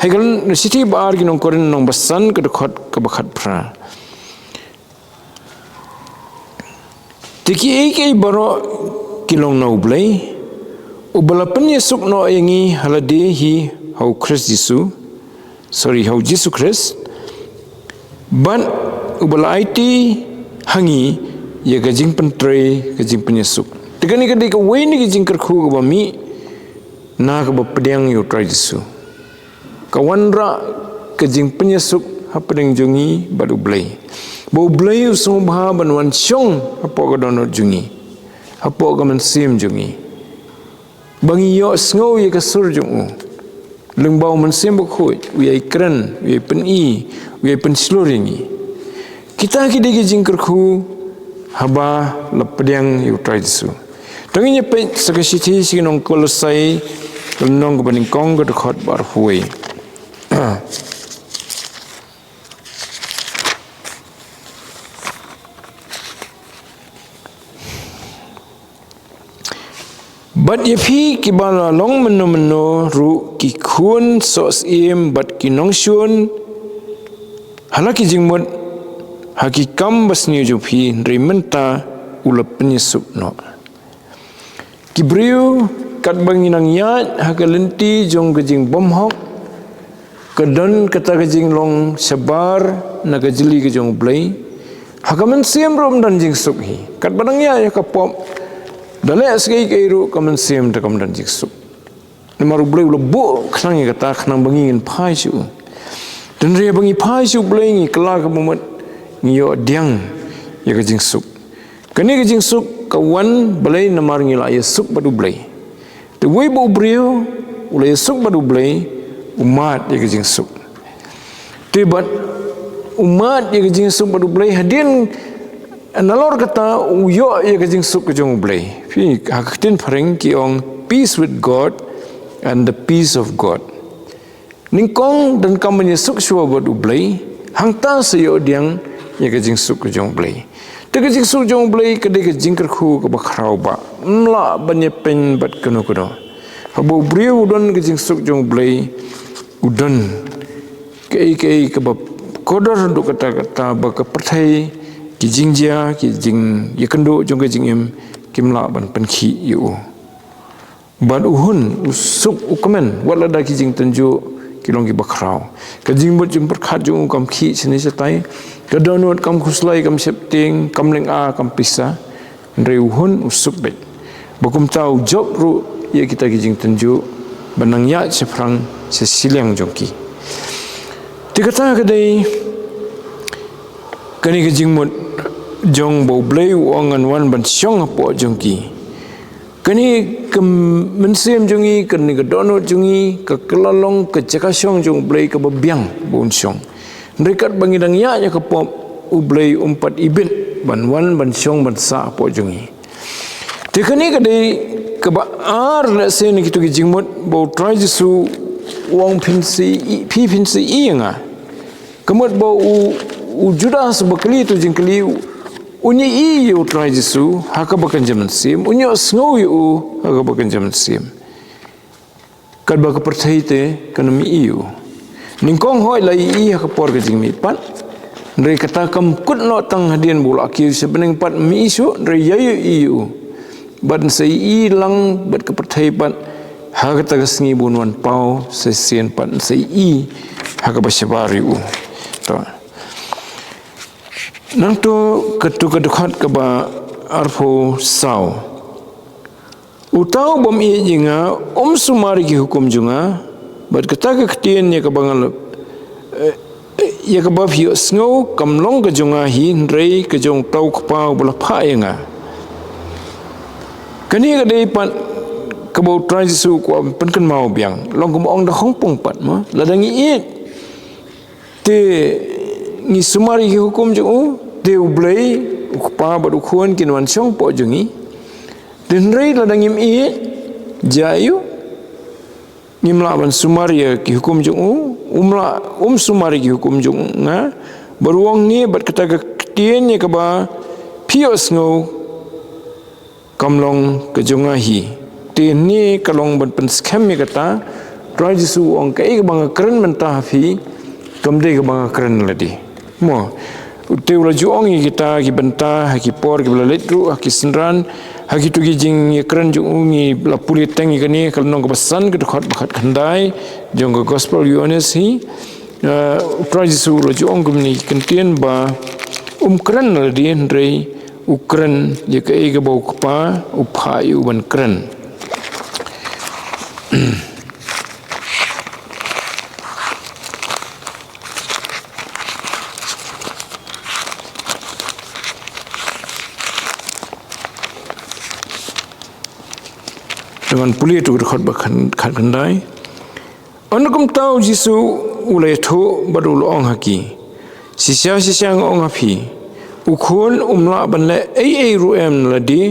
ha ka shithi ba ar ki nong Korinth lynnong ba san, ka dkhot kaba khatphra. Te kiei kiei baroh ki long na U Blei, uba la pynïasuk noh ïa ngi ha lade hi ha U Khrist Jisu, sorry, ha U Jisu Khrist, bad uba la aiti ha ngi ïa ka jingpyntrei ka jingpynïasuk. Te kane ka dei kawei na ki jingkyrkhu kaba mih na kaba pdiang ïa U Trai Jisu. Ka wanrah ka jingpynïasuk hapdeng jong ngi bad U Blei. Ba U Blei u sngewbha ban wan shong hapoh ka dohnud jong ngi, hapoh ka mynsiem jong ngi. Ba ngi ïohsngew ïa ka sur jong u. Lyngba u Mynsiem Bakhuid, u ïai kren, u ïai pyni, u ïai pynshlur ïa ngi. Kita ki dei ki jingkyrkhu haba la pdiang ïa U Trai Jisu. To ngin ïa peit sa ka shithi sha ki nong Kolosai, ka lynnong kaba nyngkong, ka dkhot ba arphew wei. Bad ïa phi kiba la long mynno mynno ruh ki khun soh syiem bad ki nongshun ha la ki jingmut ha ki kam basniew jong phi, hynrei mynta u la pynïasuk noh. Ki briew, katba ngi nang ïaid ha ka lynti jong ka jingbymhok, ka don kata ka jinglong shabar na ka jylli ka jong U Blei. Ha ka mynsiem ruh ym don jingsuk hi. Katba nang ïaid ha ka pop, da leh sa kaei kaei ruh ka mynsiem te kam don jingsuk. Namar U Blei u la buh khnang ïa kata, khnang ba ngi ngin phai sha u. Te hynrei ba ngi phai sha U Blei, ngi kylla ka bamut, ngi ïoh pdiang ïa ka jingsuk. Kane ka jingsuk ka wan balei? Namar ngi la ïasuk bad U Blei. Te uwei ba u briew u la ïasuk bad U Blei, u mad ïa ka jingsuk. Te bad u mad ïa ka jingsuk bad U Blei, hadien nalor kata u ïoh ïa ka jingsuk ka jong U Blei. Phi, ha ka ktien phareng ki ong, peace with God and the peace of God. Nyngkong donkam ban ïasuk shuwa bad U Blei, hangta sa ïoh pdiang ïa ka jingsuk ka jong U Blei. Te ka jingsuk jong U Blei ka dei ka jingkyrkhu kaba khraw ba ym lah ban ïapeiñ bad kano kano. Haba u briew u don ka jingsuk jong U Blei, u don kaei kaei kaba kordor haduh katta katta ba ka pyrthei, ki jingjia, ki jingïakynduh jong ka jingim kim lah ban pynkhih ïa u. Bad u hun, u suk, u kmen, wat lada ki jingtynjuh ki long kiba khraw. Ka jingmut jingpyrkhat jong u kam khih shane shatai. Ka dohnud kam khuslai, kam sheptieng, kam lynga, kam pisa. Hynrei u hun, u suk beit. Ba kumta u jop ruh ïa kita ki jingtynjuh ba nang ïaid shaphrang sha shiliang jong ki. Te kata ka dei kane ka jingmut jong ba U Blei u ong ngan wan ban shong hapoh jong ki. Kane ka mynsiem jong ngi, kane ka dohnud jong ngi, ka kylla long ka jaka shong jong U Blei kaba biang ba un shong. Hynrei katba ngi dang ïaid ïa ka pop, U Blei um pat ibit ban wan ban shong ban sah hapoh jong ngi. Te kane ka dei kaba ar lehse na kito ki jingmut ba U Trai Jisu u ong phin sa i, phi phin sa i ïa nga. Ka mut ba u, u Judas ba kylli tu jingkylli, un ïohi ïa U Trai Jisu ha kaba kynja mynsiem, un ïohsngew ïa u ha kaba kynja mynsiem. Katba ka pyrthei te kan ym ïohi ïa u. Nyngkong hooid la ïohi ha ka por ka jingmihpat. Hynrei kata kam kut noh tang hadien ba u la kiew sha bneng pat, ym ïohi shuh, hynrei ïa ïohi ïa u. Bad yn sa ïohi lang bad ka pyrthei pat ha kata ka sngi ba un wan paw sa shisien pat, yn sa ïohi ha kaba shabar ïa u. To. Nangta kato ka dkhot kaba arphew saw. Uta u bym ïeit ïa nga um sumar ïa ki hukum jong nga, bad kata ka ktien ïa kaba nga la, eh, eh, ïa kaba phi ïohsngew kam long ka jong nga hi, hynrei ka jong uta u Kpa uba la phah ïa nga. Kane ka dei pat kaba U Trai Jisu u kwah pynkynmaw biang. Long kumba ong da hongpong pat mo. Lada ngi ïeit te ngi sumar ïa ki hukum jong u, te U Blei, u Kpa bad u Khun kin wan shong hapoh jong ngi. Te hynrei lada ngim ïeit, jia aiu? Ngim lah ban sumar ïa ki hukum jong u, um lah, um sumar ïa ki hukum jong nga, bad u ong ne, bad kata ka ktien ïa kaba phi ïohsngew kam long ka jong nga hi. Te ne ka long ban pynskhem ïa kata, Trai Jisu u ong kaei kaba nga kren mynta ha phi, kam dei kaba nga kren lade. Mo, te u la ju ong ïa kita ki bynta, ha ki por kiba la leit ruh, ha ki synran, ha kito ki jingïakren jong u ngi la pule teng ïa kane, ka lynnong kaba san, ka dkhot ba khatkhyndai jong ka Gospel Ïoannis hi. Eh, U Trai Jisu u la ju ong kumne ki ktien ba um kren lade, hynrei u kren ïa kaei kaba u Kpa u phah ïa u ban kren. Te ngan pule tu ka dkhot ba khan-, khatkhyndai. Ynda kumta U Jisu u la ïathuh bad u la ong ha ki, shisha shisha nga ong ha phi, u Khun um lah ban leh ei ei ruh em na lade,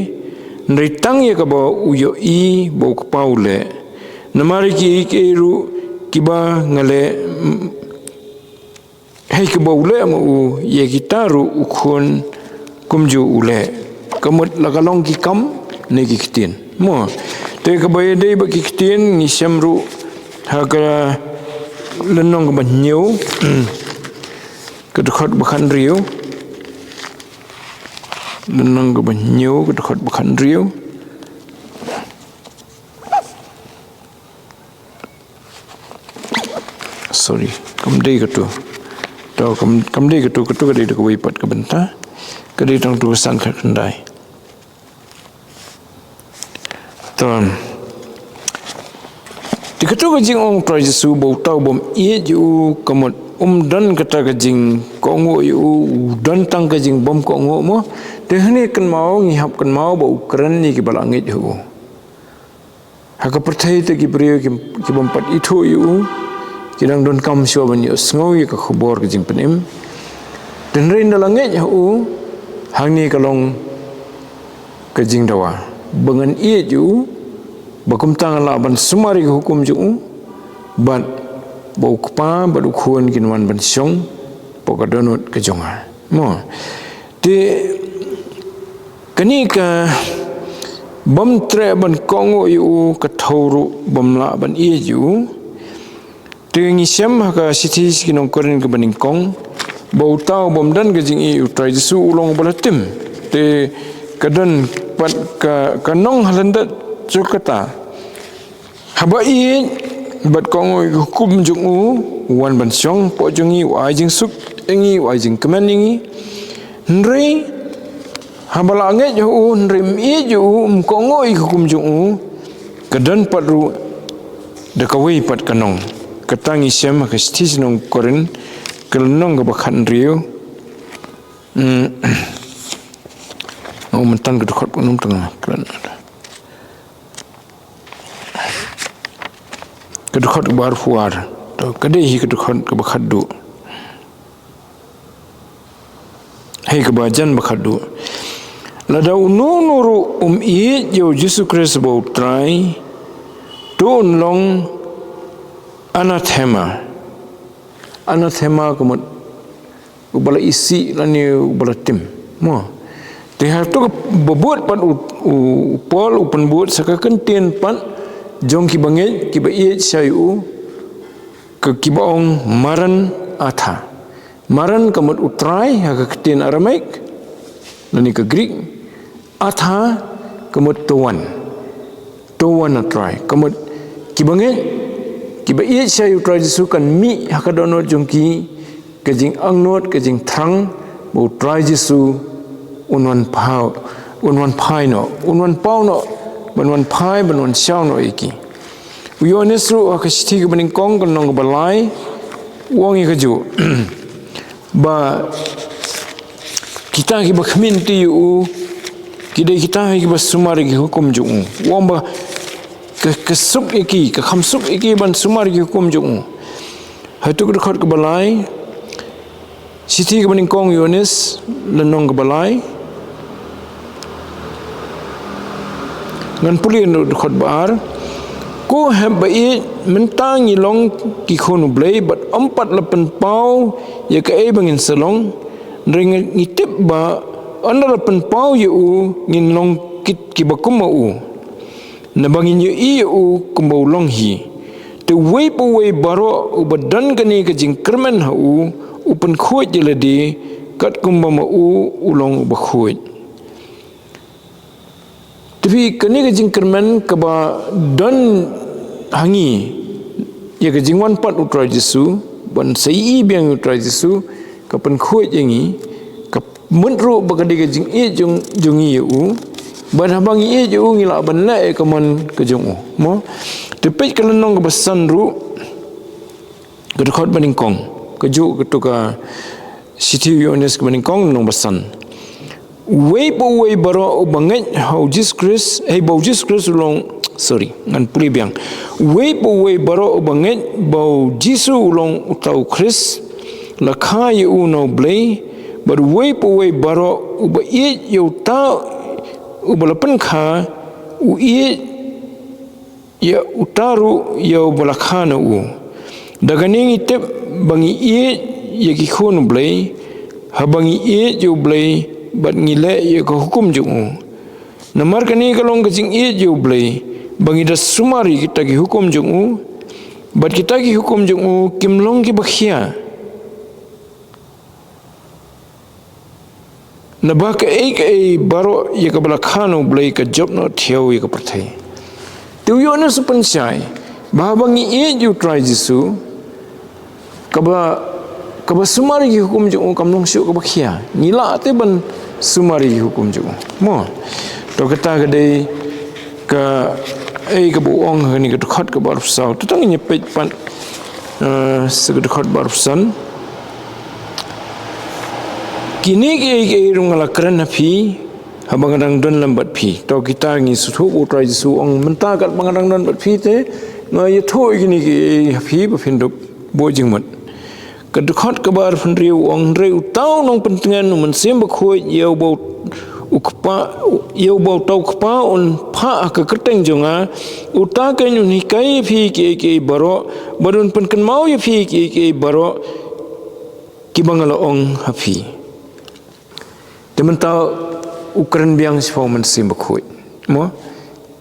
hynrei tang ïa kaba u ïohi ba u Kpa u leh. Namar ïa kiei kiei ruh kiba nga leh, m-, hei kaba u leh ma u, ïa kita ruh u Khun kumjuh u leh. Ka mut la ka long ki kam ne ki ktien. Mo. Te kaba ïadei bad ki ktien ngi shem ruh ha ka lynnong kaba hynñiew, ka dkhot ba khathynriew. Lynnong kaba hynñiew, ka dkhot ba khathynriew. Sorry, kam dei katu. To, kam, kam dei katu, katu ka dei da kawei pat ka bynta. Ka dei tang tu ka san khatkhyndai. To. Te katu ka jingong Trai Jisu ba uta u bym ïeit ïa u ka mut um don kata ka jingkohnguh ïa u, u don tang ka jingbymkohnguh mo. Te hangne kynmaw, ngi hap kynmaw ba u kren ïa kiba la ngeit ha u. Ha ka pyrthei te ki briew ki, ki bym pat ithuh ïa u, ki dang donkam shuwa ban ïohsngew ïa ka khubor ka jingpynim. Te hynrei ynda la ngeit ha u, hangne ka long ka jingdawa ba ngan ïeit ïa u, ba kumta ngan lah ban sumar ïa ka hukum jong u, bad ba u Kpa bad u Khun kin wan ban shong hapoh ka dohnud ka jong nga. Mo. Te Kane ka bym treh ban kohnguh ïa u, ka thew ruh bym lah ban ïeit ïa u. Te ngi shem ha ka shithi sha ki nong Korinth kaba nyngkong, ba uta u bym don ka jingïeit ïa u Trai Jisu u long uba la tim. Te ka don pat ka, ka nong ha lyndet jong kata. Haba ïeit bad kohnguh ïa ka hukum jong u, u wan ban shong hapoh jong ngi, u ai jingsuk ïa ngi, u ai jingkmen ïa ngi. Hynrei haba la ngeit ha u, hynrei ym ïeit ïa u, ym kohnguh ïa ka hukum jong u, ka don pat ruh da kawei pat ka nong. Kata ngi shem ha ka shithi sha ki nong Korinth, ka lynnong kaba khathynriew. Hmm. Oh, mynta ka dkhot ba nym tang. Ka dkhot kaba arphew ar. To, ka dei hi ka dkhot kaba khatduh. Hei, kaba jan ba khatduh. Lada uno uno ruh um ïeit ïa u Jisu Khrist ba u Trai, to un long anathema. Anathema ka mut uba la isih lane uba la tim. Mo. Te ha kato kaba bud pat u, u, u Paul u pynbud sa ka kyntien pat jong kiba ngeit, kiba ïeit sha u, ka kiba ong Maran Atha. Maran ka mut u Trai ha ka ktien Aramaic lane ka Greek. Atha ka mut to wan. To wan, a Trai. Ka mut kiba ngeit, kiba ïeit sha u Trai Jisu kan mih ha ka dohnud jong ki ka jingangnud, ka jingthrang ba u Trai Jisu un wan paw, un wan phai noh, un wan paw noh, ban wan phai, ban wan shaw noh ïa ki. U Ïoannis ruh ha ka shithi kaba nyngkong, ka lynnong kaba lai, u ong ïa kajuh. Ba kita kiba khmih lynti ïa u, ki dei kita kiba sumar ïa ki hukum jong u. U ong ba ka, ka suk ïa ki, ka kham suk ïa ki ban sumar ïa ki hukum jong u. Ha kato ka dkhot kaba lai, shithi kaba nyngkong u Ïoannis, lynnong kaba lai. Ngan pule na ka dkhot ba ar. Ko hep ba ïeit, mynta ngi long ki khun u Blei, bad ym pat la pynpaw ïa kaei ba ngin sa long. Hynrei ngi, ngi tip ba ynda la pynpaw ïa u, ngin long kit kiba kum ma u, naba ngin ïohi ïa u kumba u long hi. Te uwei pa uwei baroh uba don kane ka jingkyrmen ha u, u pynkhuid ïa lade, katkum ba ma u u long uba khuid. Te phi, kane ka jingkyrmen kaba don ha ngi ïa ka jingwan pat u Trai Jisu, ban sa ïohi biang u Trai Jisu, ka pynkhuid ïa ngi, ka mut ruh ba ka dei ka jingïeit jong, jong ngi ïa u, bad haba ngi ïeit ïa u ngi lah ban leh ïa ka mon ka jong u. Mo? Te peit ka lynnong kaba san ruh, ka dkhot ba nyngkong, kajuh kato ka shithi u Ïoannis kaba nyngkong, lynnong ba san. Uwei pa uwei baroh uba ngeit ha u Jisu Khrist, hei, ba u Jisu Khrist u long, sorry, ngan pule biang. Uwei pa uwei baroh uba ngeit ba u Jisu u long uta u Khrist, la kha ïa u na u Blei, bad uwei pa uwei baroh uba ïeit ïa uta uba la pynkha, u ïeit ïa uta ruh ïa uba la kha na u. Da kane ngi tip ba ngi ïeit ïa ki khun u Blei, haba ngi ïeit ïa u Blei bad ngi leh ïa ka hukum jong u. Namar kane ka long ka jingïeit ïa u Blei, ba ngi da sumar ïa kita ki hukum jong u, bad kita ki hukum jong u kim long kiba khia. Naba kaei kaei baroh ïa kaba la kha na u Blei ka jop noh thiaw ïa ka pyrthei. Te u Ïoannis u pynshai ba haba ngi ïeit ïa u Trai Jisu, kaba, kaba sumar ïa ki hukum jong u kam long shuh kaba khia. Ngi lah te ban sumar ïa ki hukum jong u. Mo. To kata ka dei kaei kaba u ong ha kane ka dkhot kaba arphew saw. Te tang ngin ïa peit pat, eh, sa ka dkhot ba arphew san. Kine kiei kiei ruh nga la kren ha phi haba nga dang don lem bad phi. To kita ngi sngewthuh ba u Trai Jisu u ong mynta katba nga dang don bad phi te nga ïathuh ïa kine kiei ha phi ba phin dup buh jingmut. Ka dkhot kaba arphew hynriew u ong, hynrei uta u nongpyntngen u Mynsiem Bakhuid ïa uba u Kpa, ïa uba uta u Kpa un phah ha ka kyrteng jong nga, uta keiñ un hikai ïa phi kiei kiei baroh bad un pynkynmaw ïa phi kiei kiei baroh kiba nga la ong ha phi. Te mynta u kren biang shaphang u Mynsiem Bakhuid. Mo?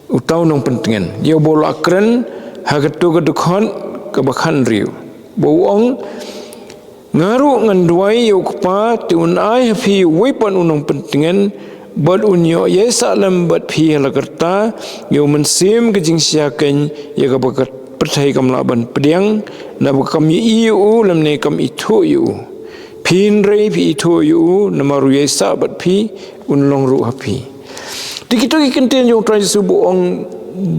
Uta u nongpyntngen. Ïa uba u la kren, ha kato ka dkhot kaba khathynriew. Ba u ong, nga ruh ngan duwai ïa u Kpa, te un ai ha phi uwei pat u nongpyntngen, bad un ïoh ïaisah lem bad phi ha la karta, ïa u Mynsiem ka jingshakeiñ, ïa kaba ka pyrthei kam lah ban pdiang, naba kam ïohi ïa u, lymne kam ithuh ïa u. Phi hynrei phi ithuh ïa u, namar u ïaisah bad phi, un long ruh ha phi. Te kito ki kyntien jong u Trai Jisu ba u ong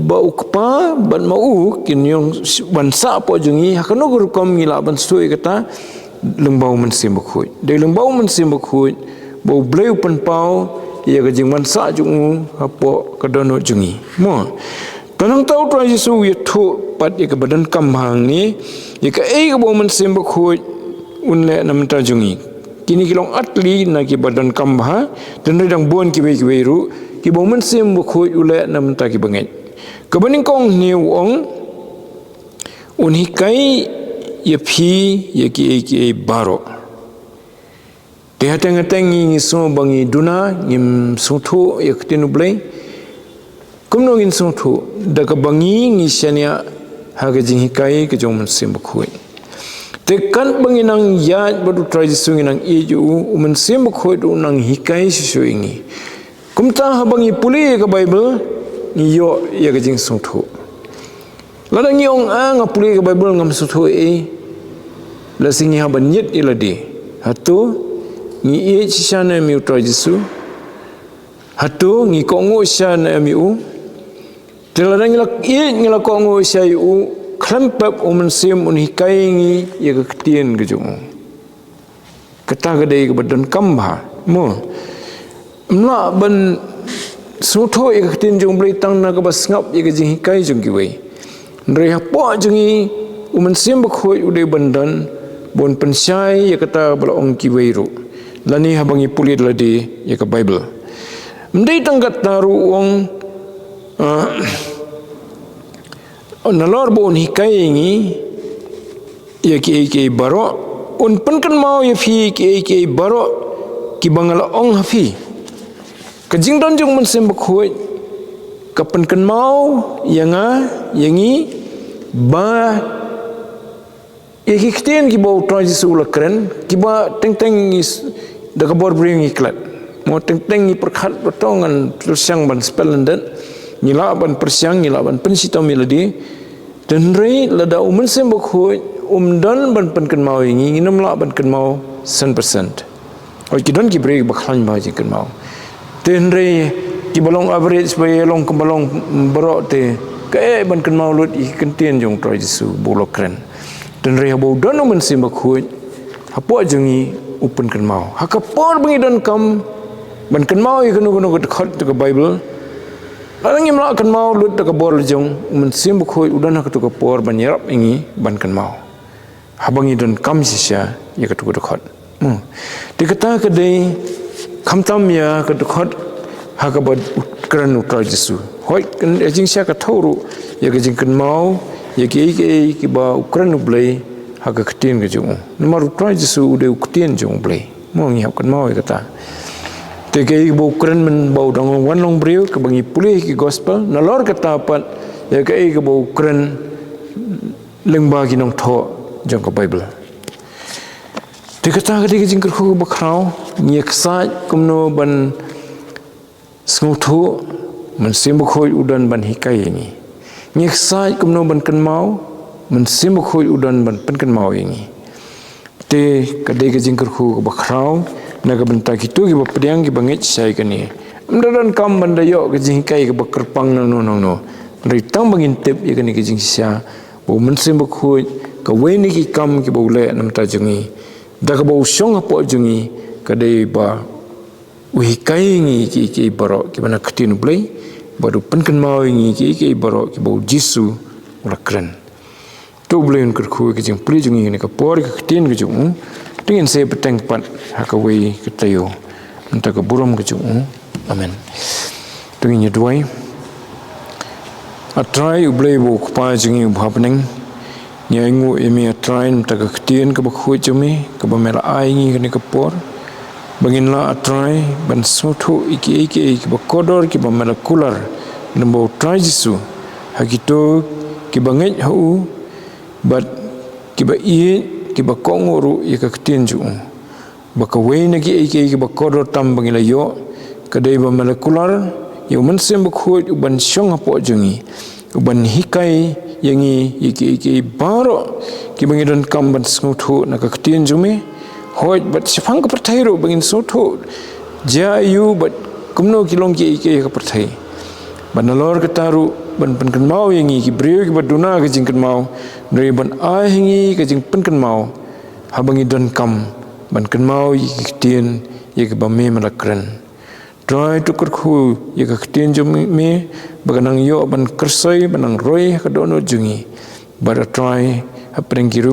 ba u Kpa, bad ma u, kin ïoh ban sah hapoh jong ngi, ha kano ka rukom ngi lah ban sngewthuh ïa kata, lyngba u Mynsiem Bakhuid. Dei lyngba u Mynsiem Bakhuid, ba u Blei u pynpaw, ïa ka jingbansah jong u, hapoh ka dohnud jong ngi. Mo. Te nangta u Trai Jisu u ïathuh pat ïa kaba donkam hangne, ïa kaei kaba u Mynsiem Bakhuid un leh na bynta jong ngi. Kine ki long ar tylli na kiba donkam bha, te hynrei dang bun kiwei kiwei ruh, kiba u Mynsiem Bakhuid u leh na bynta kiba ngeit. Kaba nyngkong hynne u ong, un hikai ïa phi ïa kiei kiei baroh. Te hateng hateng ngi, ngi sngew ba ngi duna, ngim sngewthuh ïa ka ktien u Blei. Kumno ngin sngewthuh, da kaba ngi, ngi shaniah ha ka jinghikai ka jong u Mynsiem Bakhuid. Te katba ngi nang ïaid bad u Trai Jisu, ngi nang ïeit ïa u, u Mynsiem Bakhuid u nang hikai shuh shuh ïa ngi. Kumta haba ngi pule ïa ka Baibl, ngi ïoh ïa ka jingsngewthuh. Lada ngi ong, ah, nga pule ïa ka Baibl ngam sngewthuh ei, lada sngi haba ngi ïeit ïa lade. Hato ngi ïeit shisha ne em ïa u Trai Jisu? Hato ngi kohnguh shisha ne em ïa u? Te lada ngi la ïeit, ngi la kohnguh shisha ïa u, khlem pep u Mynsiem un hikai ïa ngi ïa ka ktien ka jong u. Kata ka dei kaba donkam bha. Mo. Ym lah ban sngewthuh ïa ka ktien jong u Blei tang na kaba sngap ïa ka jinghikai jong kiwei. Hynrei hapoh jong ngi u Mynsiem Bakhuid u dei ban don, ban pynshai ïa kata ba la ong kiwei ruh. Lane haba ngi pule da lade ïa ka Baibl. Ym dei tang kata ruh u ong, ah, nalor ba un hikai ïa ngi ïa kiei kiei baroh, un pynkynmaw ïa phi kiei kiei baroh kiba nga la ong ha phi. Ka jingdon jong u Mynsiem Bakhuid ka pynkynmaw ïa nga, ïa ngi, ba ïa ki ktien kiba u Trai Jisu u la kren, kiba teng teng ngi s-, da ka bor briew ngi klet. Mo, teng teng ngi pyrkhat ba to ngan pyrshang ban spell lyndet. Ngi lah ban pyrshang, ngi lah ban pynshitom ïa lade. Te hynrei lada u Mynsiem Bakhuid um don ban pynkynmaw ïa ngi, ngin ym lah ban kynmaw san percent. Oi, ki don ki briew ba khlaiñ bha jingkynmaw. Te hynrei kiba long average, ba ïa long kumba long baroh, te kaei ban kynmaw lut ïa ki ktien jong u Trai Jisu ba u la kren. Te hynrei haba u don u Mynsiem Bakhuid hapoh jong ngi, u pynkynmaw. Ha ka por ba ngi donkam ban kynmaw ïa kano kano ka dkhot jong ka Baibl, lada ngim lah kynmaw lut da ka bor la jong, u Mynsiem Bakhuid u don ha kato ka por ban ïarap ïa ngi ban kynmaw. Haba ngi donkam shisha ïa kato ka dkhot. Hmm. Te kata ka dei khamtam ïa ka dkhot ha kaba u kren u Trai Jisu. Hooid, ka jingshisha ka thew ruh ïa ka jingkynmaw ïa kiei kiei kiba u kren u Blei ha ka ktien ka jong u. Namar u Trai Jisu u dei u ktien jong u Blei. Mo, ngi hap kynmaw ïa kata. Te kaei kaba u kren mynba u dang wan long briew, kaba ngi pule ha ki gospel, nalor kata pat ïa kaei kaba u kren lyngba ki nongthoh jong ka Baibl. Te kata ka dei ka jingkyrkhu kaba khraw, ngi ïa ksaid kumno ban sngewthuh, Mynsiem Bakhuid u don ban hikai ïa ngi. Ngi ïa ksaid kumno ban kynmaw, Mynsiem Bakhuid u don ban pynkynmaw ïa ngi. Te ka dei ka jingkyrkhu kaba khraw na ka bynta kito kiba pdiang, kiba ngeit shai kane. Ym da donkam ban da ïoh ka jinghikai kaba kyrpang nangno nangno. Hynrei tang ba ngin tip ïa kane ka jingshisha, ba u Mynsiem Bakhuid, kawei na ki kam kiba u leh na bynta jong ngi, da kaba u shong hapoh jong ngi, ka dei ba u hikai ïa ngi kiei kiei baroh kiba na ka ktien u Blei, bad u pynkynmaw ïa ngi kiei kiei baroh kiba u Jisu u la kren. To u Blei un kyrkhu ïa ka jingpule jong ngi ha kane ka por ïa ka ktien ka jong u. To ngin sa ïa bteng pat ha kawei ka taïew. Mynta ka burom ka jong u. Amen. To ngin ïa duwai. A Trai, U Blei uba u Kpa jong ngi uba ha bneng, ngi ainguh ïa me, A Trai, namar ka ktien kaba khuid jong me kaba me la ai ïa ngi ha kane ka por. ba ngin lah, A Trai, ban sngewthuh ïa kiei kiei kiba kordor, kiba me la kular lyngba U Trai Jisu ha kito kiba ngeit ha u, bad kiba ïeit, kiba kohnguh ruh ïa ka ktien jong u. Ba kawei na kiei kiei kiba kordor tam ba ngi la ïoh ka dei ba me la kular ïa U Mynsiem Bakhuid uban shong hapoh jong ngi, uban hikai ïa ngi ïa kiei kiei baroh kiba ngi donkam ban sngewthuh na ka ktien jong me. Hooid, bad shaphang ka pyrthei ruh ba ngin sngewthuh jia aiu bad kumno ki long kiei kiei ha ka pyrthei. Bad nalor kata ruh ban pynkynmaw ïa ngi ki briew kiba duna ka jingkynmaw, hynrei ban ai ha ngi ka jingpynkynmaw haba ngi donkam ban kynmaw ïa ki ktien ïa kiba me me la kren. Trai, to kyrkhu ïa ka ktien jong me ba kan nang ïoh ban kyrsoi, ban nang roi ha ka dohnud jong ngi. Bad A Trai, hapdeng ki rung